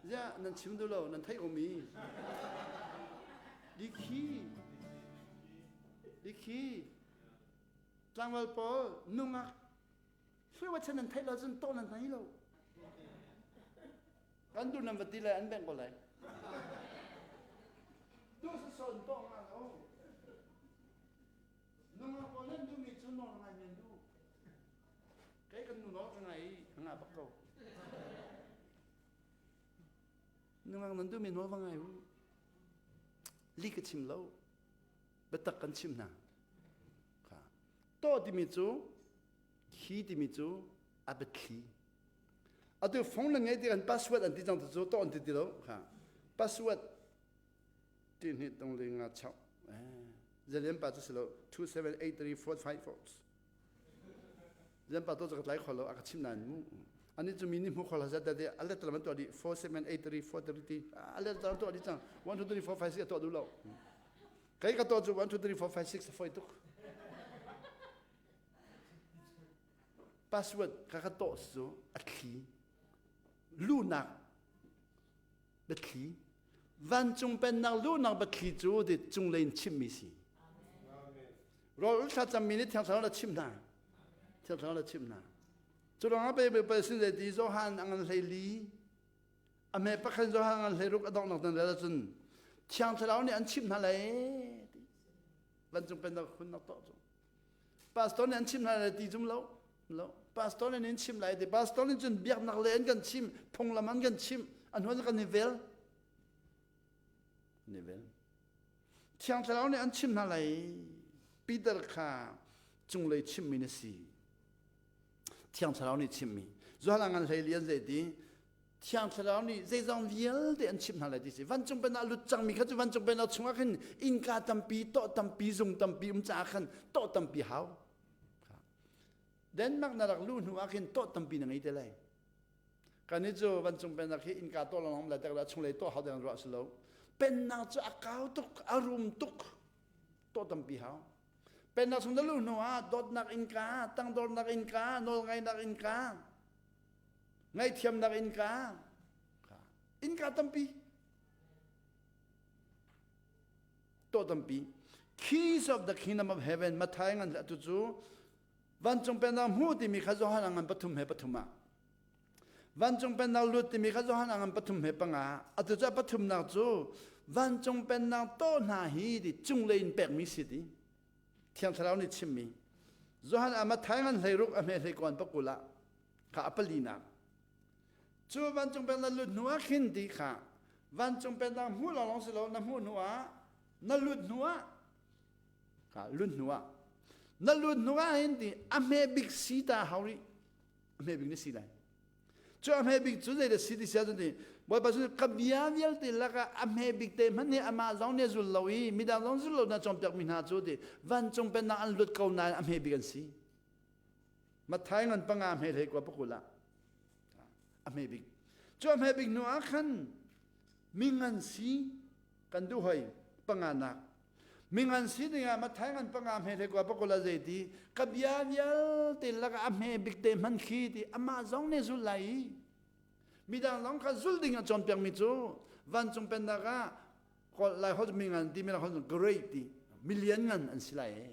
Ziah nan chim duh lo nan theih ko mi. Di khi. Di khi. Tlangval pawl nungak hruai chan nan theih lo cun to nan thei lo. Kan duh nan va ti lai an bengh ko lai. Tu sa son to nga lo. Nungak pawl nan duhmi cu nawl ngai men duh. Kei kan nu nawl ka ngai i ka ngah bak ko. Nungang nan duhmi nawl va ngai u. Li ka chim lo. Biatak kan chim hna. Kha. To timi cu khi timi cu a biathli. Atu phone na ngei ti kan password an ti cang cu to an ti ti lo. Kha. Password ti hni tong le nga chau. Zalian pa cu si lo 2 7 8 3 4 5 4. Zan pa to ka tlai kho lo a ka chim nain mu. Ani cu mi nih hmu kho la zat de a let lam tuah di 4 7 8 3 4 3 ti a let lam tuah di cang 1 2 3 4 5 6 a tuah duh lo. Kai ka tuah cu 1 2 3 4 5 6 a foi tuk. Password ka ka to cu a thli. Lunak biathli vancung pennak luhnak biathli cu ti cunglei in chimmi si rawl thlacammi nih thiang thlarau la chim hna thiang thlarau la chim hna cu ruangah pe pe sin zei ti Johan a ngan hlei li a me pakhat Johan a ngan hlei ruk a donghnak dan rel ahcun thiang thlarau nih an chim hna lai ti vancung pennak hunnak tuah cu Pastor nih an chim hna lai ti zum lo. Lo. Pastor nih an chim lai ti. Pastor nih cun biaknak le an kan chim, phunglam an kan chim, an huan kan i vel. An i vel. Thiang Thlarau nih an chim hna lai. Peter kha cunglei chimmi na si. Thiang Thlarau nih chimmi. Johan ngan hlei lian zei ti. Thiang Thlarau nih zeizong vialte an chimh hna lai ti si. Vancung pennak lut cangmi kha cu vancung pennak chungah khin innka tampi, tawh tampi, zung tampi um caah khan tawh tampi hau. Denmark na rak luh hnu ah khin tawh tampi na ngei te lai. Kan i cu vancung pennak hi innka tawh lawng lai tak chunglei tawh hau ding ruah si lo. Pennak cu a kau tuk, a rum tuk, tawh tampi hau. Pennak chung na luh hnu ah dawtnak innka, tangdornak innka, nawlngaihnak innka, ngaihthiamnak innka innka tampi to tampi keys of the kingdom of heaven Matthai ngan atu cu vancung pennak hmu timi kha Johan ngan pathum he pathum ah vancung pennak lut timi kha Johan ngan pathum he panga atu cu pathumnak cu vancung pennak to hna hi ti cunglei in pekmi si ti Thiang Thlarau nih chimmi Johan ah Matthai ngan hleiruk a hme hleikuan pakul ah kha a palinak cu vancung pennak lut hnu ah khin ti kha vancung pennak hmuh lawnglawng si lo na hmuh hnu ah na lut hnu ah kha lut hnu ah na lut hnu ah hin ti a hme bik si ta hau rih a hme bik na si lai Cu a hme bik cu zei dah si ti sia cun ti Bawipa cu ka bia vialte lakah a hme bik te hmanh hi amah zong nih a zul lo i midang zong zul lo na cawnpiak mi hna cu ti vancung pennak an lut ko nain a hme bik an si. Matthai ngan panga hme hlei kua pakul ah a hme bik. Cu a hme bik hnu ah khan mi ngan si kan duh hoi panganak Mingan si dingah Matthai ngan panga hme hlei kua pakul a zei ti ka bia vialte lakah a hme bik te hman khi ti amah zong nih zul lai i midang zong kha zul ding a cawnpiak mi cu vancung pennak ah lai holh mi ngan ti mi holh great ti million ngan an si lai e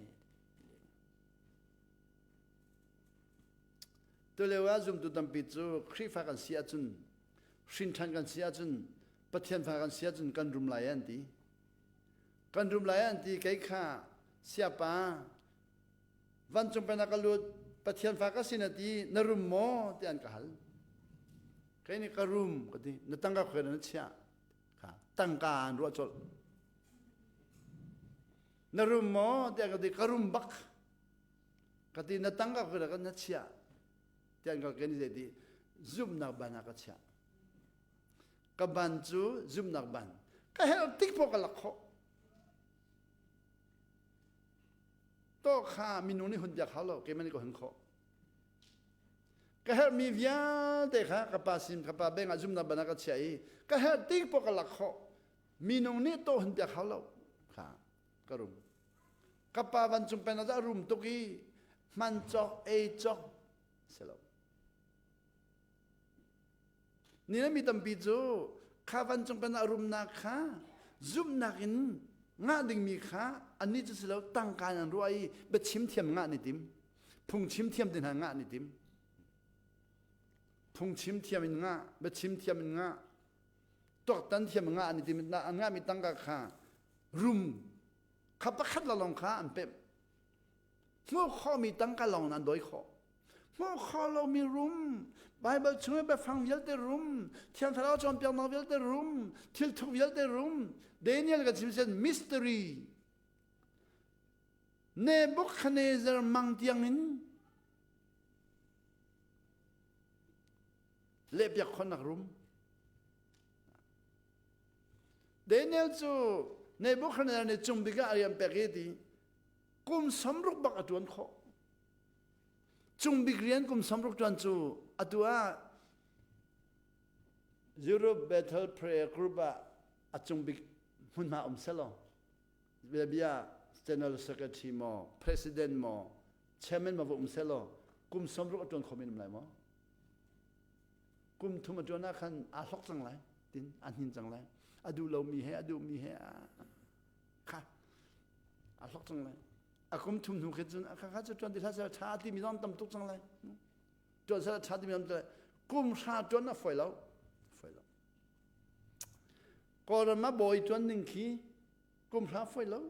Tulio ah zumtu tampi cu Khrihfa kan si ahcun hrinṭhan kan si ahcun Pathian fa kan si ahcun kan rum lai an ti Kan rum lai an ti kei kha siapa vancung pennak ka lut Pathian fa ka si na ti na rum maw ti an ka hal. Kei nih ka rum ka ti na tangka khuai na chiah kha tangka an ruah colh. Na rum maw tiah ka ti ka rum bak ka ti na tangka khuai ka na chiah tiah an ka kei nih zei ti zumhnak ban ah ka chiah. Ka ban cu zumhnak ban. Ka herh tik poh ka lak khawh. To kha minung nih hun biak hau lo, keimah nih ka hun khawh. Ka herhmi vialte kha ka pa sin ka pa beng ah zumhnak ban ah ka chiah i ka herh tik poh ka lak khawh. Minung nih to hun biak hau lo. Kha ka rum. Ka pa vancung pen ah rum tuk i hman cawk ei cawk si lo. Ni le mi tampi cu kha vancung pen ah rumnak kha zumhnak in ngah dingmi kha annih cu si lo tangka in an ruah i biachim thiam ngah ni tim phungchim thiam ti hna ngah ni tim phungchim thiam in ngah biachim thiam in ngah tuaktan thiam ngah ni tim an ngahmi tangka kha rum kha pakhat lawng kha an pemh hmuh khawhmi tangka lawng an dawi khawh. Hmuh khawh lomi rum, Baibal chung i biafang vialte rum, Thiang Thlarau cawnpiaknak vialte rum, thil thuk vialte rum, Daniel kan chim sen mystery. Nebuchadnezzar mang tiangin lehpiak khawhnak rum. Daniel cu Nebuchadnezzar nih cung bik ah a rian pek i ti kum samruk bak a ṭuan khawh. Cung bik rian kum samruk ṭuan cu atu ah Europe Bethel Prayer Group ah a cung bik hmunhma um selaw bia General Secretary maw President maw Chairman maw va um selaw kum samruk a ṭuan kho men um lai maw? Kum thum a ṭuan ah khan aa hlok cang lai tin aa hnin cang lai a duh lomi he a duhmi he kha aa hlok cang lai a kum thum hnu khi cun kha kha cu ṭuan ti hlah seh ṭha timi zong tam tuk cang lai ṭuan seh ṭha timi zong kum hra ṭuan a fawi lo fawi lo Kawlram ah bawi ṭuan ning khi kum hra fawi lo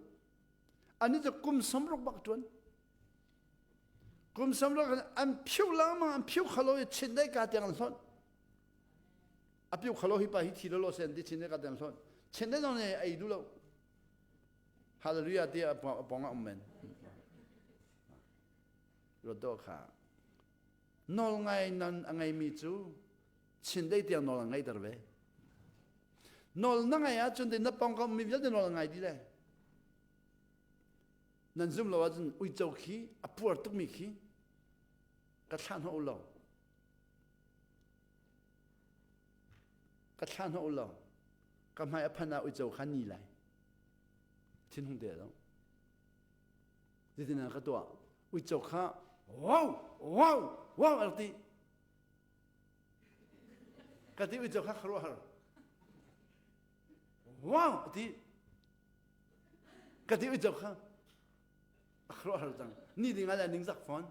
ani cu kum samruk bak ṭuan kum samruk an phiu lengmang an phiu khalo i chin dai ka tiang an hlonh a piu khalo hi pa hi thi lo lo sen ti chin dai ka tiang hlonh chin dai zong nih ei duh lo Hallelujah ti a pong ah um men. Ruat kha. Nawl ngai nan a ngeimi cu chin dei tiang nawl a ngeiter ve. Nawl na ngai ahcun na pawngkam mi vialte nawl a ngai dih le. Nan zum lo ahcun uico khi a puar tukmi khi ka thlah hnawh lo. Ka thlah hnawh lo. Ka hmai a phan ah uico kha ni lai. Thinhung te lo. Zeitin ka tuah? Uico kha wow wow wow a ti. Ka ti uico kha khuaruahhar. Wow a ti. Ka ti uico kha a khuaruahhar cang. Ni ding ah le ningzak fawn.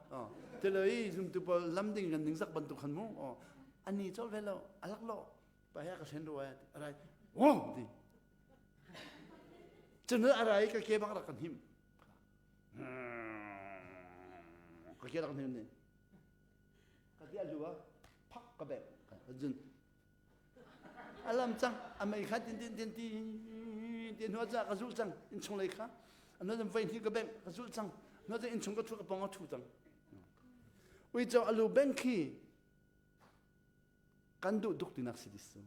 Te lo i zumtu pawl lam ding kan ningzak bantuk khan mu. Ani col ve lo, alak lo. Pa he ka hlen rua a rai. Wow ti. Cun a rai ka ke bak rak kan him. Ka ke rak him ni. Ka ti a lu ah phak ka bek. Cun alam cang a mei kha tin tin tin ti ti hnu ca ka zul cang in chung lei kha ano zan voi hni ka beng ka zul cang no zan in chung ka thu ka pong a thu cang uico alu beng khi kan duh tuk tinak si dis cu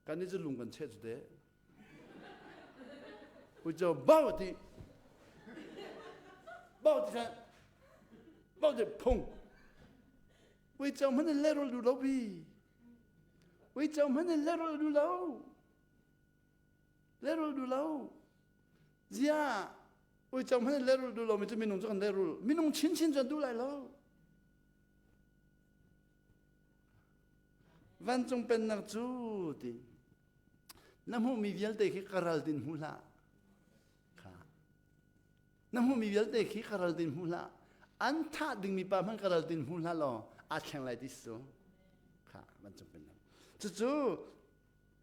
kan i cu lung kan cheh cu te uico bau ti bau ti khan bau ti phung uico hmanh in lehrul duh lo bi uico hmanh in lehrul duh lo lehrul duh lo zia uico hmanh in lehrul duh lo mi cu minung cu kan lehrul minung chinchin cu an duh lai lo Vancung pennak cu ti na hmuhmi vialte khi ka ral tin hmu hlah. Kha. Na hmuhmi vialte khi ka ral tin hmu hlah. An thah dingmi pa hmanh ka ral tin hmu hlah law aa thleng lai ti su. Kha vancung pennak. Cucu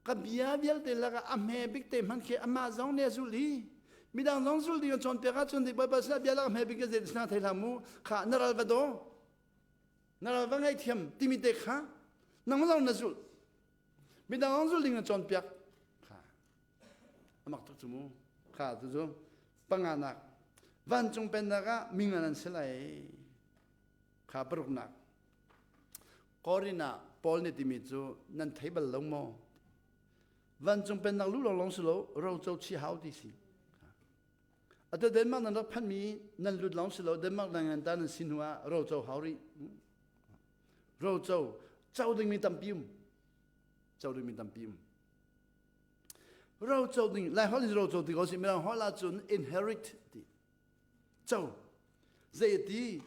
ka bia vialte lakah a hme bik te hmanh khi amah zong nih a zulh i midang zong zulh ding a cawnpiak ahcun Bawipa sinah bia lak a hme bik ka zei sinah thei hlah mu kha na ral va daw na ral va ngaihthiam timi te kha nang zong na zulh midang zong zulh ding na cawnpiak kha amak tuk cu mu kha cu cu panganak vancung pennak ah mingan an si lai kha paruknak Korin ah Paul nih timi cu nan thei bal lo maw vancung pennak lu lawng lawng si lo roco chi hau ti si Atu Denmark nan rak phanmi nan lut lawng si lo Denmark nan ngan ta nan si hnu ah roco hau rih. Roco co dingmi tampi um. Co dingmi tampi um. Roco ding Lai holh in roco ti ko si Mirang holh ahcun inherit ti. Co. Zei ti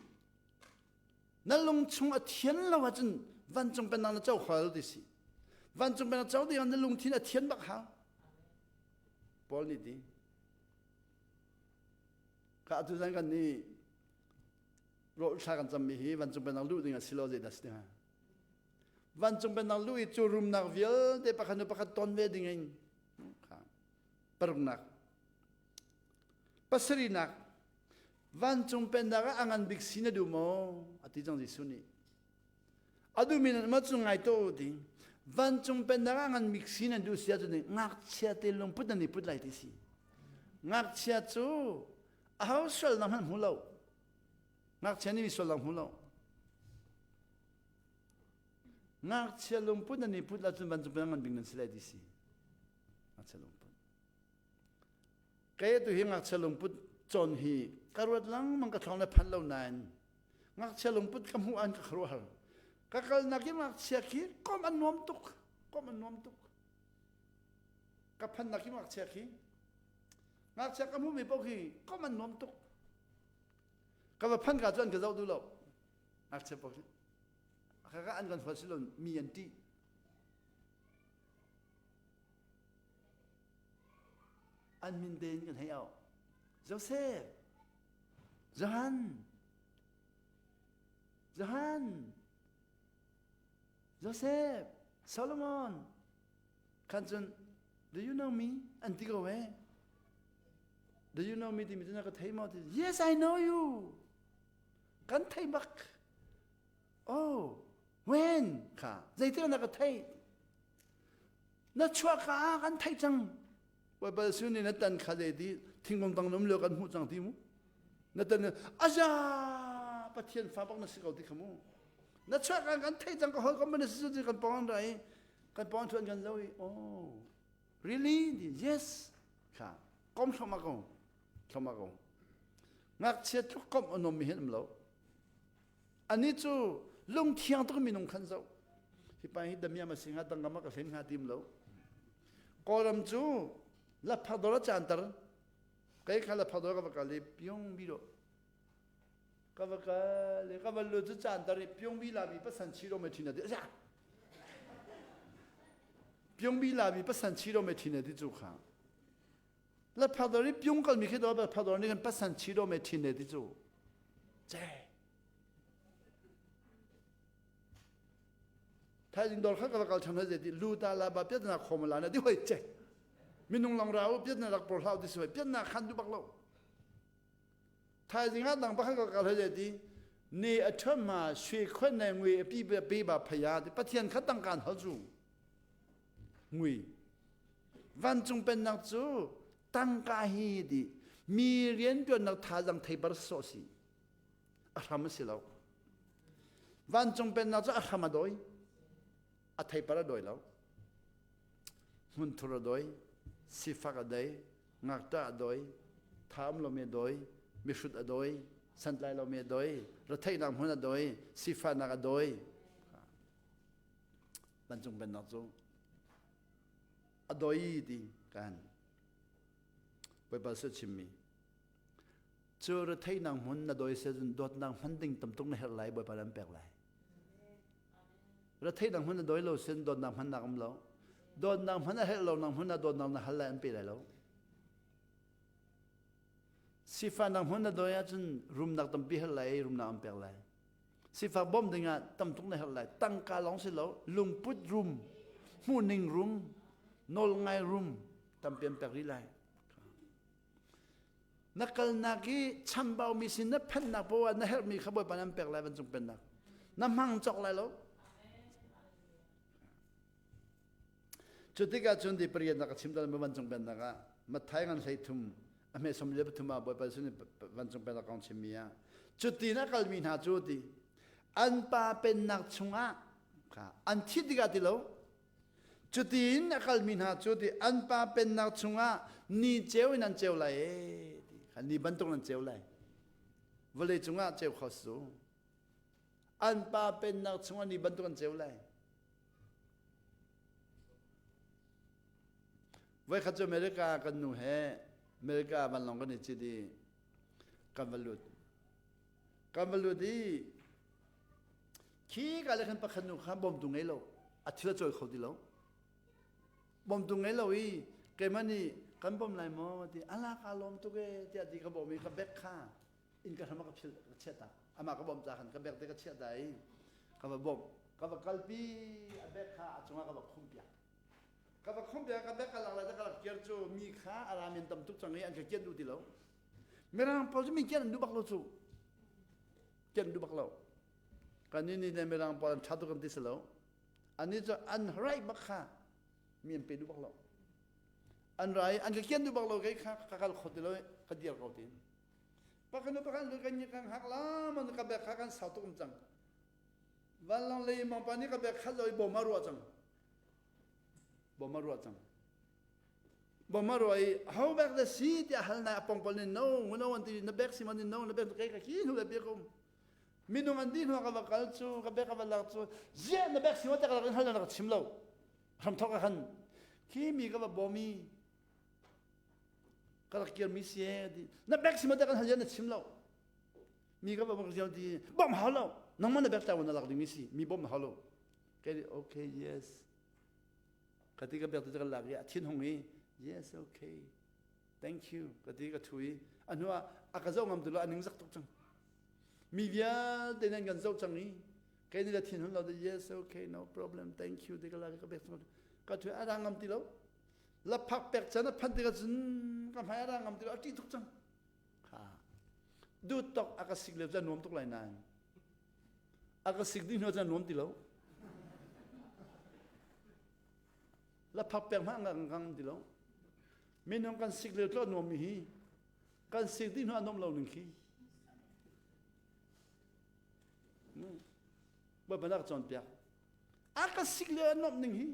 na lung chung a thian lo ahcun vancung pennak na co kho ti si. Vancung pennak co ding ah na lungthin a thian bak hau. Paul nih ti. Ka atu zan kan nih rawl thla kan cammi hi vancung pennak luh ding a si lo zeidah si hnga vancung pennak luh i cu rumnak vialte pakhat nu pakhat ton ve ding in paruknak pasarihnak. Vancung pennak ah a ngan bik si na duh maw? A ti cang Jesuh nih. A duhmi nan um ahcun ngai tuah u ti. Vancung pennak ah ngan bik si nan duh si ahcun ngakchia te lungput nan i put lai ti si. Ngakchia cu aho sualnak hmanh hmu lo. Ngakchia nih mi sualnak hmu lo. Ngakchia lungput nan i put ahcun vancung pennak ngan bik nan si lai ti si. Ngakchia lungput. Kei tu hi ngakchia lungput cawn hi ka ruat lengmang ka thlong le phan lo nain ngakchia lungput ka hmuh an ka khuaruahhar. Ka kalnak i ngakchia khi kom an nuam tuk. Kom an nuam tuk. Ka phannak i ngakchia khi ngakchia ka hmuhmi paoh khi kom an nuam tuk. Ka va phan ka cu an ka zoh duh lo. Ngakchia paoh khi. Kaka an kan huat si lo mi an ṭih. An min tein kan hei auh. Joseph, Johan, Johan, Joseph, Solomon. Khan cun, do you know me? An ti ko eh. Do you know me timi cu na ka thei maw? Yes, I know you. Kan thei bak. Oh, when? Kha, zeitik na ka theih? Na chuah ka ah kan theih cang. Baibal sun nih na tan kha le ti thingkung tang um lio kan hmuh cang ti mu. Na tan aja Pathian fa bak na si ko ti kha mu. Na chuah kan kan theih cang ka hawi kom na si cu kan pawng ra i kan pawng thuan kan zo i oh really yes kha kom thloma ko thloma ko ngakchia tluk kom anom mi hin um lo Anih cu lungthiang tuk minung khan zoh. Hi pa hi damiam a si hnga tangka ma ka hlen hnga tim lo. Kawlram cu lapphak dawr a caanter. Kei kha lapphak dawr ka va kal i pyung bi do. Ka va kal i ka va lut cu caanter i pyung bi la bi pasan chi ro me thin a ti. Pyung bi la bi pasan chi ro me thin a ti cu kha. Lapphak dawr i pyung kalmi khi dawr lapphak dawr nih khan pasan chi ro me thin ne ti cu. Ce. Thaizing dawr kha ka va kal ṭhan hoi ti lu ta la ba piat na khom la na ti hoi che. Minung long ra u piat na rak por hlau ti si hoi piat na khan du bak lo. Thaizing ah dang pakhat ka kal hoi ti ne a ṭham ma shwe khon ne ngui a pi pe ba phaya ti Pathian kha tang kan hal cu. Ngui. Vancung pennak cu tangka hi ti mi rianṭuannak thazaang theipar sawh si. A hram a si lo. Vancung pennak cu a hram a dawi. A theipar a dawi lo. Hmunthur a dawi, sifak a dei, ngakṭah a dawi, tha um lomi a dawi, mihrut a dawi, santlai lomi a dawi, retheihnak hmun a dawi, sifahnak a dawi. Vancung pennak cu a doi ti kan Bawipa su chimmi cu retheihnak hmun na doi se cun dawtnak hman ding tamtuk na herh lai Bawipa nan pek lai retheihnak hmun na doi lo sin dawtnak hmannak um lo dawtnak hman a herh lo nak hmun ah dawtnak na hal lai an pe lai lo sifahnak hmun na doi ahcun rumnak tampi herh lai rumnak an pek lai Sifak bawmh dingah tam tuk na herh lai. Tangka lawng si lo, lungput rum, hmuhning rum, nawlngai rum tampi an pek rih lai. Na kalnak i chambaumi sin na phennak poah na herhmi kha Bawipa nan pek lai vancung pennak. Na hmang cawk lai lo. Cu tikah cun ti pariatnak ka chim tal vancung pennak ah Matthai ngan 13 a hme 43 ah Bawipa sin vancung pennak kong chimmi ah cutin a kalmi hna cu ti an pa pennak chungah kha an thit tikah ti lo cutin a kalmi hna cu ti an pa pennak chungah ni ceu in an ceu lai e ti kha ni bantuk an ceu lai vawlei cungah ceu kho su an pa pennak chungah ni bantuk an ceu lai Voikhat cu America kan nu he America vanlawng kan i cit i kan va lut. Kan va lut i khi ka le khan pakhat nu kha bawmtu ngei lo a thil a cawi kho ti lo. Bawmtu ngei lo i keimah nih kan bawm lai maw ti ala ka lawm tuk e tiah ti ka bawm i ka bag kha inn ka hram ah ka phil ka chiah ta amah ka bawmh ca khan ka bag te ka chiah ta i ka va bawmh ka va kalpi a bag kha a cungah ka va khumh piak ka va khumh piak ka bag ka lak lai ka rak kir cu mi kha a ram in tam tuk cang i an ka kian duh ti lo. Mirang pawl cu mi kian an duh bak lo cu. Kian an duh bak lo. Kan nih nih le mirang pawl an ṭha tuk kan ti si lo. Annih cu an right bak kha mi an pe duh bak lo. An ra i an ka kian duh bak lo kei kha ka kal kho ti lo i ka dir ko tiin. Pakhat hnu pakhat kan kan hak la man ka bek kha kan sau tuk um cang. Vanlawng lei mangpa nih ka bek khat lo i bom a ruah cang. Bom a ruah cang. Bom a ruah i ho bek da si tiah hal nai a pong pol nin no no an ti na bek si man no na bek kai ka ki hnu le bek um. Minung an di hnu ka va kal cu ka bek ka va lak cu ziah na bek si ma te ka lak in hal na ka chim lo. Hram thok a khan khi mi ka va bomi ka rak kirmi si e ti na bek si ma te kan hal na chim lo mi ka va bak ziam ti bom hau lo nangmah na bek ta na lak ding mi si mi bom hau lo kai okay yes ka ti ka bek te ka lak i a thin hung i yes okay thank you ka ti ka thu i a hnu ah a ka zoh ngam tu lo a ning zak tuk cang mi vialte nan kan zoh cang i kei nih la thin hun lo yes okay no problem thank you ti ka lak i ka bek ka thu a ra ngam ti lo laphak pek can a phanh tikah cun ka hmai a ra ngam ti lo a ṭih tuk cang kha duh tok a ka sik lio cu a nuam tuk lai nain a ka sik dih hnu cun a nuam ti lo laphak pek hmanh a ngam ti lo minung kan sik lio tlo nuam mi hi kan sik dih hnu a nuam lo ning khi Bawipa nak cawnpiak a ka sik lio a nuamh ning hi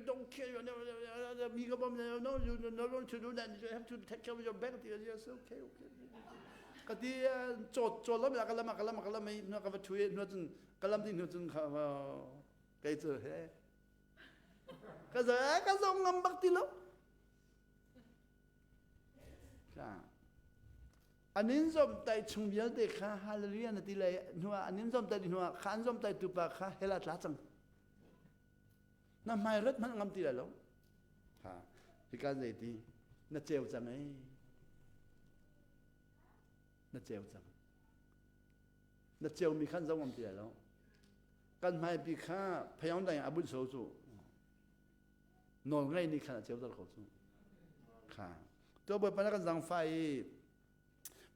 don't care mi ka bom no you no don't to do that you have to take care of your bank yes okay okay ka ti chaw chaw lam ka lam ka lam ka lam na ka va thu nu cun ka lam ding nu cun kha kei cu he ka zo ka zo ngam bak ti lo An in zomhtaih chung vialte kha hallelujah na ti lai hnuah an in zomhtaih hnuah kha an zomhtaih tu pa kha hell ah tla cang. Na hmai rat hmanh ngam ti lai lo. Ha hika zei ti na ceu cang ei. Na ceu cang. Na ceu mi khan zo ngam ti lai lo. Kan hmaipi kha phayong dang a bunh so cu. Nawl ngei nih khan a ceuter ko cu. Kha. To Bawipa na kan zangfah i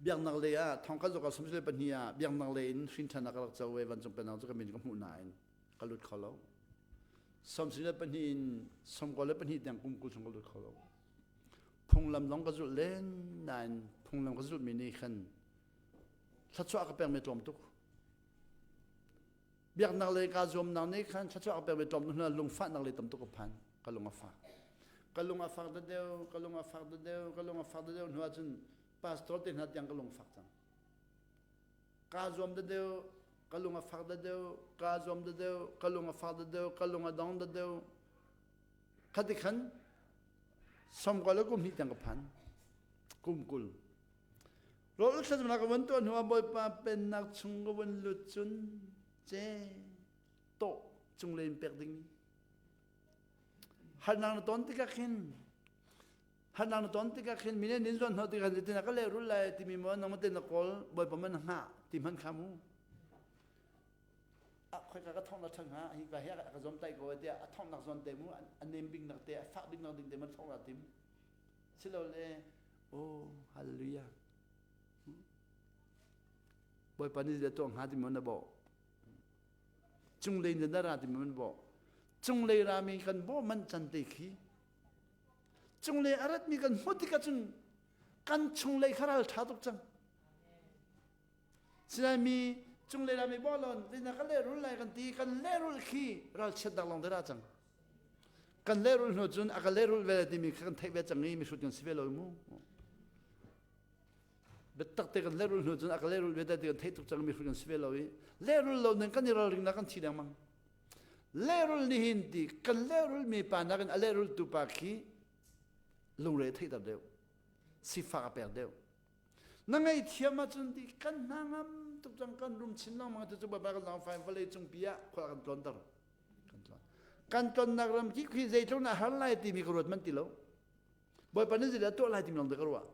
biaknak lei ah thong kan zoka sum pahnih ah biaknak lei in hrin ṭhan ka rak co ve vancung pennak cu ka min ka hmuh nain ka lut kho lo. 62 in 92 tiang kum 20 chung ka lut kho lo. Phunglam zong ka zulh len nain phunglam ka zulhmi nih khan thluachuah ka pekmi tlawm tuk. Biaknak lei kaa zuamnak nih khan thluachuah ka pekmi tlawm tuk hna lungfahnak lei tam tuk ka phan. Ka lung a fak. Ka lung a fak deuh, ka lung a fak deuh, ka lung a fak deuh hnu ahcun pastor te hna tiang ka lung fak cang. Kaa zuam deuh, ka lung a fak deuh, kaa zuam deuh, ka lung a fak deuh, ka lung a dong deuh. Khati khan 20 le kum hnih tiang ka phan. Kum 20. Rawl thlacamnak ka vun tuah hnu ah Bawipa pennak chung ka vun lut cun ce tawh cunglei in pek dingmi harnak na ton tikah khin harnak na ton tikah khin mi nih nin zuan hnawh tikah zeitin ka lehrul lai timi maw nangmah te na kawl Bawipa man hngah ti hman kha mu a khoika ka thong na thang ha hi ka hi ka zom tai ko tiah a thong nak zawn te mu a nem bik nak te a fak bik nak ding te man thong ra tim silole oh hallelujah Bawipa nih zei tuah hnga ti maw na bawh cunglei na ra ti maw na bawh cunglei rami kan bawh man can te khi cunglei a ratmi kan hmuh tikah cun kan chunglei kha ral ṭha tuk cang Sinain mi cunglei rami bawh lon na ka lehrul lai kan ti kan lehrul khi ralchiatnak lawng te ra cang kan lehrul hnu cun a ka lehrul ve timi kha kan theih ve cang i mihrut kan si ve lo mu biatak te kan lehrul hnu cun a ka lehrul ve ti kan theih tuk cang mihrut kan si ve lo i lehrul lo ning kan i ralring na kan thi lengmang lehrul nihin ti kan lehrul mi pa nakin a lehrul tu pa khi lungre theihter deuh sifak a pek deuh na ngaihthiam ahcun ti kan hna ngam tuk cang kan rum chin lengmang cu Bawipa kan zaangfai vawlei cung pi ah khua kan tlonter kan tlon kan tlonnak ram ki khi zeitluk na har lai timi ka ruat man ti lo Bawipa nih zeidah tuah lai timi lawng te ka ruah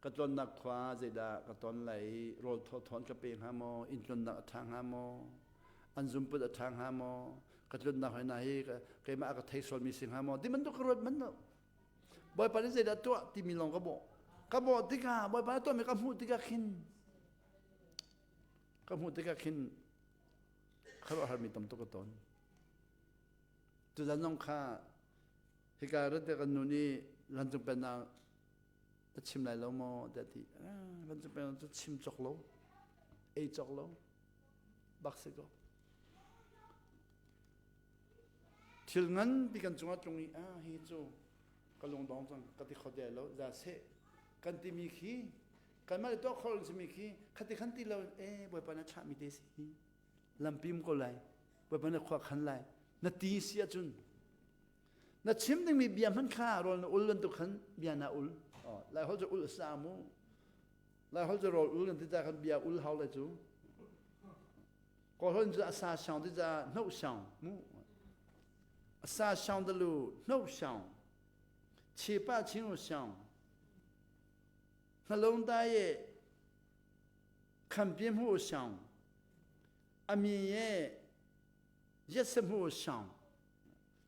ka tlonnak khua zeidah ka ton lai rawl thaw thawn ka pe hnga maw inn tlonnak a ṭha hnga maw an zumput a ṭha hnga maw ka tlonnak hoi na hi keimah a ka thei sualmi si hnga maw ti bantuk ka ruat man lo. Bawipa nih zeidah tuah timi lawng ka bawh. Ka bawh tikah Bawipa nih tuahmi ka hmuh tikah khin ka hmuh tikah khin khuaruahharmi tam tuk ka ton. Tuzan zong kha hika rat kan nu nih vancung pennak na chim lai lo maw tiah ti. Vancung pennak cu chim cawk lo, ei cawk lo, bak si ko. Thil nganpi kan cungah tlung i ah hi cu ka lungdong cang ka ti kho te lo za seh kan timi khi kanmah le tuah kho lo simi khi khati khan ti lo eh bawipa na thlahmi te si lampim ko lai bawipa na khua khan lai na ti si ahcun na chim dingmi bia hman kha rawl na ul bantuk khan bia na ul lai hol cu ul sa mu lai hol cu rawl ul kan ti ta khan bia ul hau lai cu Kawlholh cu a sa siang ti caah hnoh siang mu. A sa siang da lu hnoh siang. Chepa ching siang. Hnalong ta ye khampi mu siang. Ami ye yetse mu siang.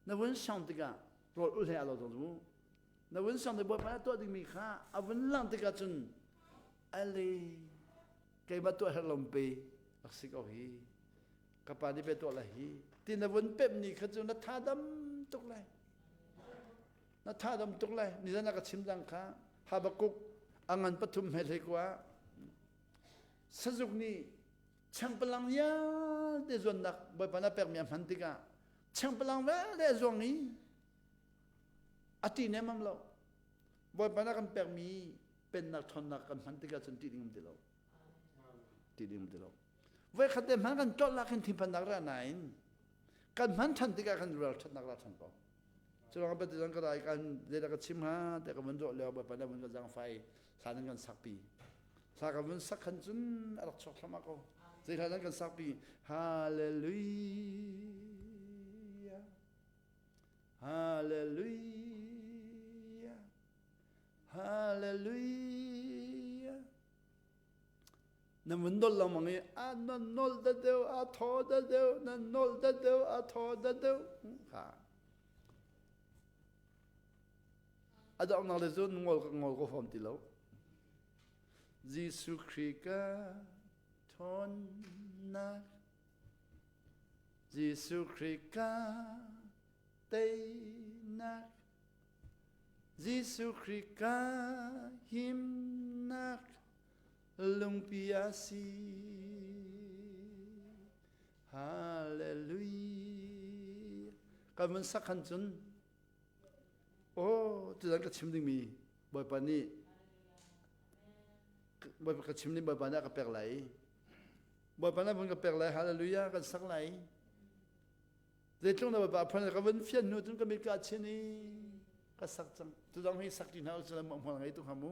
Na vun siang tikah rawl ul he a lo zong mu. Na vun siang te bawipa tuah dingmi kha a vun lang tikah cun ale keimah tuah herh lom pe rak si ko hi ka pa nih pe tuah lai hi ti na vun pemh ni kha cu na tha dam tuk lai na tha dam tuk lai nizan ah ka chim dang kha Habakuk a ngan pathum he hlei kwa sazuk nih changpalang vialte zuannak bawipa na pekmi a hman tikah changpalang vialte a zuang i a ti nemam lo bawipa na kan pekmi pennak ṭhawnnak kan hman tikah cun ṭih ding um ti lo. Ṭih ding um ti lo. Voikhat te hman kan ṭolh ah khin thinphannak ra nain kan hman ṭhan tikah khan ral ṭhatnak ra ṭhan ko. Cu ruang ah ka rai kan zeidah ka chim ha te ka vun zawh lio bawipa nih vun ka zangfai hla nan kan sakpi. Hla ka vun sak khan cun a rak chuak thluahmah ko. Zei hla nan kan sakpi? Hallelujah. Hallelujah. Hallelujah. Na mun dol lengmang i a nan nol da deuh a thaw da deuh nan nol da deuh a thaw da deuh ha a donghnak le cun ngol ka ngol ko fom ti lo Jesuh Khrih ka ṭhawnnak Jesuh Khrih ka teinak Jesuh Khrih ka himnak lungpi a si. Hallelujah. Kan vun sak khan cun oh tuzan ka chim dingmi Bawipa nih Bawipa ka chim ning Bawipa nih a ka pek lai. Bawipa nih a vun ka pek lai. Hallelujah kan sak lai. Zeitluk na Bawipa phun ka vun fian hnu cun ka mit ka chin i ka sak cang. Tu dang hi sak ti hna usih law hmual ngei tu hnga mu.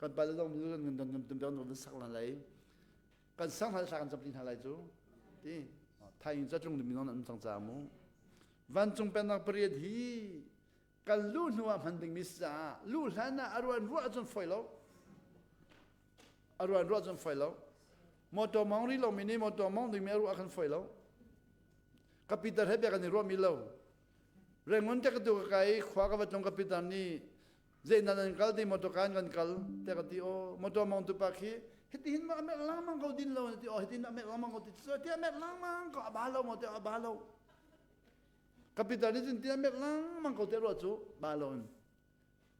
Kan pa le dong kan kan don kan tum kan sak lan lai. Kan sang hna thla kan cam ti hna lai cu. Ti thaing zatlung ding minung an cang ca mu. Vancung pennak pariat hi kan luh hnu ah hman dingmi si caah luh hlan ah a ruan ruah cun foi lo. A ruan ruah cun foi lo. Motor mong ri lomi nih motor mong dingmi a ruah khan foi lo. Ka Peter he bia kan i ruahmi lo. Rangoon te ka tu ka kai khua ka va tlung ka Peter nih zeinan an kal ti motor kan kan kal te ka ti o motor mong tu pa khi hiti hin ma amek langmang ko din lo ti o hiti hin amek langmang ko ti so ti amek langmang ko aba lo mo te aba lo ka Peter nih cun ti amek langmang ko te ruah cu ba lo in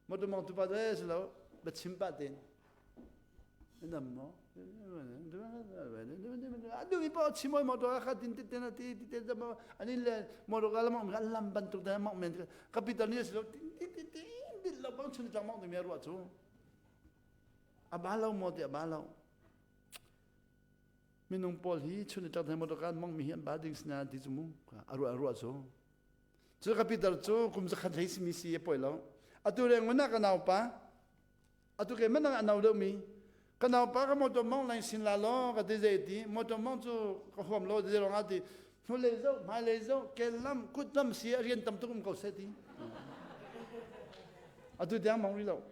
Motor mong tu pa de si lo ba chim pa tin nam mo adu mi pa chim oi motor kha tin tin tin ti ti ti mo ani le motor ka lam ka lam bantuk da mong men capital ni si lo tin tin tin tin tin lo bang chun tlang mong mi ruwa chu aba lo mo ti aba lo minung pawl hi chun tlang thai motor kan mong mi hi an ba ding sina ti chu mu aru aru chu Cu ka Peter cu kum zakhat hlei simi si a poi lo. Atu reng ah ka naupa, atu ke man a nau deuhmi, ka naupa ka motor mong lang sin la law ka ti zei ti, motor mong cu ka huam lo ti rong ti, hnulei zoh, hmailei zoh, kel lam, kut lam si a rian tam tuk um ko seh ti. Atu tiang mong rih lo.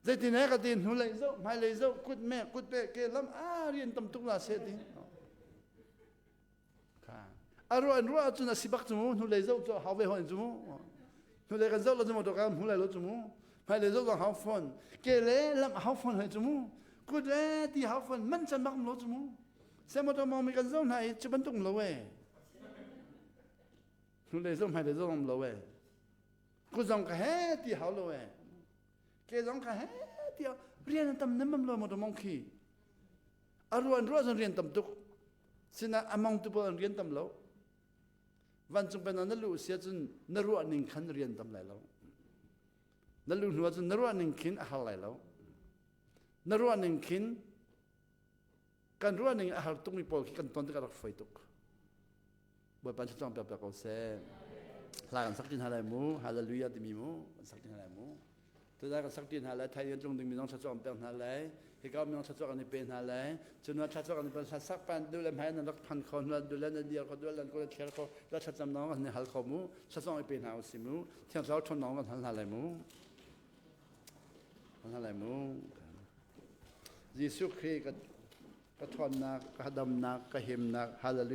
Zeitin he ka ti hnulei zoh, hmailei zoh, kut me, kut pe, ke lam, a rian tam tuk la seh ti. A ruah an ruah ahcun a si bak cu hnulei zoh cu hau ve hoi cu. Hnulei kan zoh lo cu motor kan hmu lai lo cu mu. Hmailei zoh zong hau fawn. Ke le lam hau fawn hoi cu mu. Kut le ti hau fawn man can bak lo cu mu. Se motor mong mi kan zoh hna i cu bantuk lo e. Hnulei zoh hmailei zoh lo e. Kut zong ka he ti hau lo e. Ke zong ka he ti rian an tam nem lo motor mong khi. A ruan ruah zong rian tam tuk. Sina among tu pawl an rian tam lo. Vancung pen ah na luh si ahcun na ruah ning khan rian tam lai lo. Na luh hnu ahcun na ruah ning khin a har lai lo. Na ruah ning khin kan ruah ning a har tukmi pawl khi kan ton tikah rak fawi tuk. Bawipa thluachuah pek pek ko seh. Hla kan sak ṭi hna lai mu. Hallelujah timi mu kan sak ṭi hna lai mu. Tuzai kan sak ṭi hna lai, Thai tlung ding minung thluachuah kan pek hna lai, hika minung thluachuah kan i pe hna lai. Cun thluachuah kan i pe hna sak pan du le hmai nan rak phan kho hna du le nan dir kho du le nan kul thler kho la thlacam nong kan hal kho mu thlacam i pe hna usi mu thiang thlarau ṭhawn nong kan hal hna lai mu hal hna lai mu Jesuh Khrih ka ka ṭhawnnak ka damnak ka himnak hallelujah.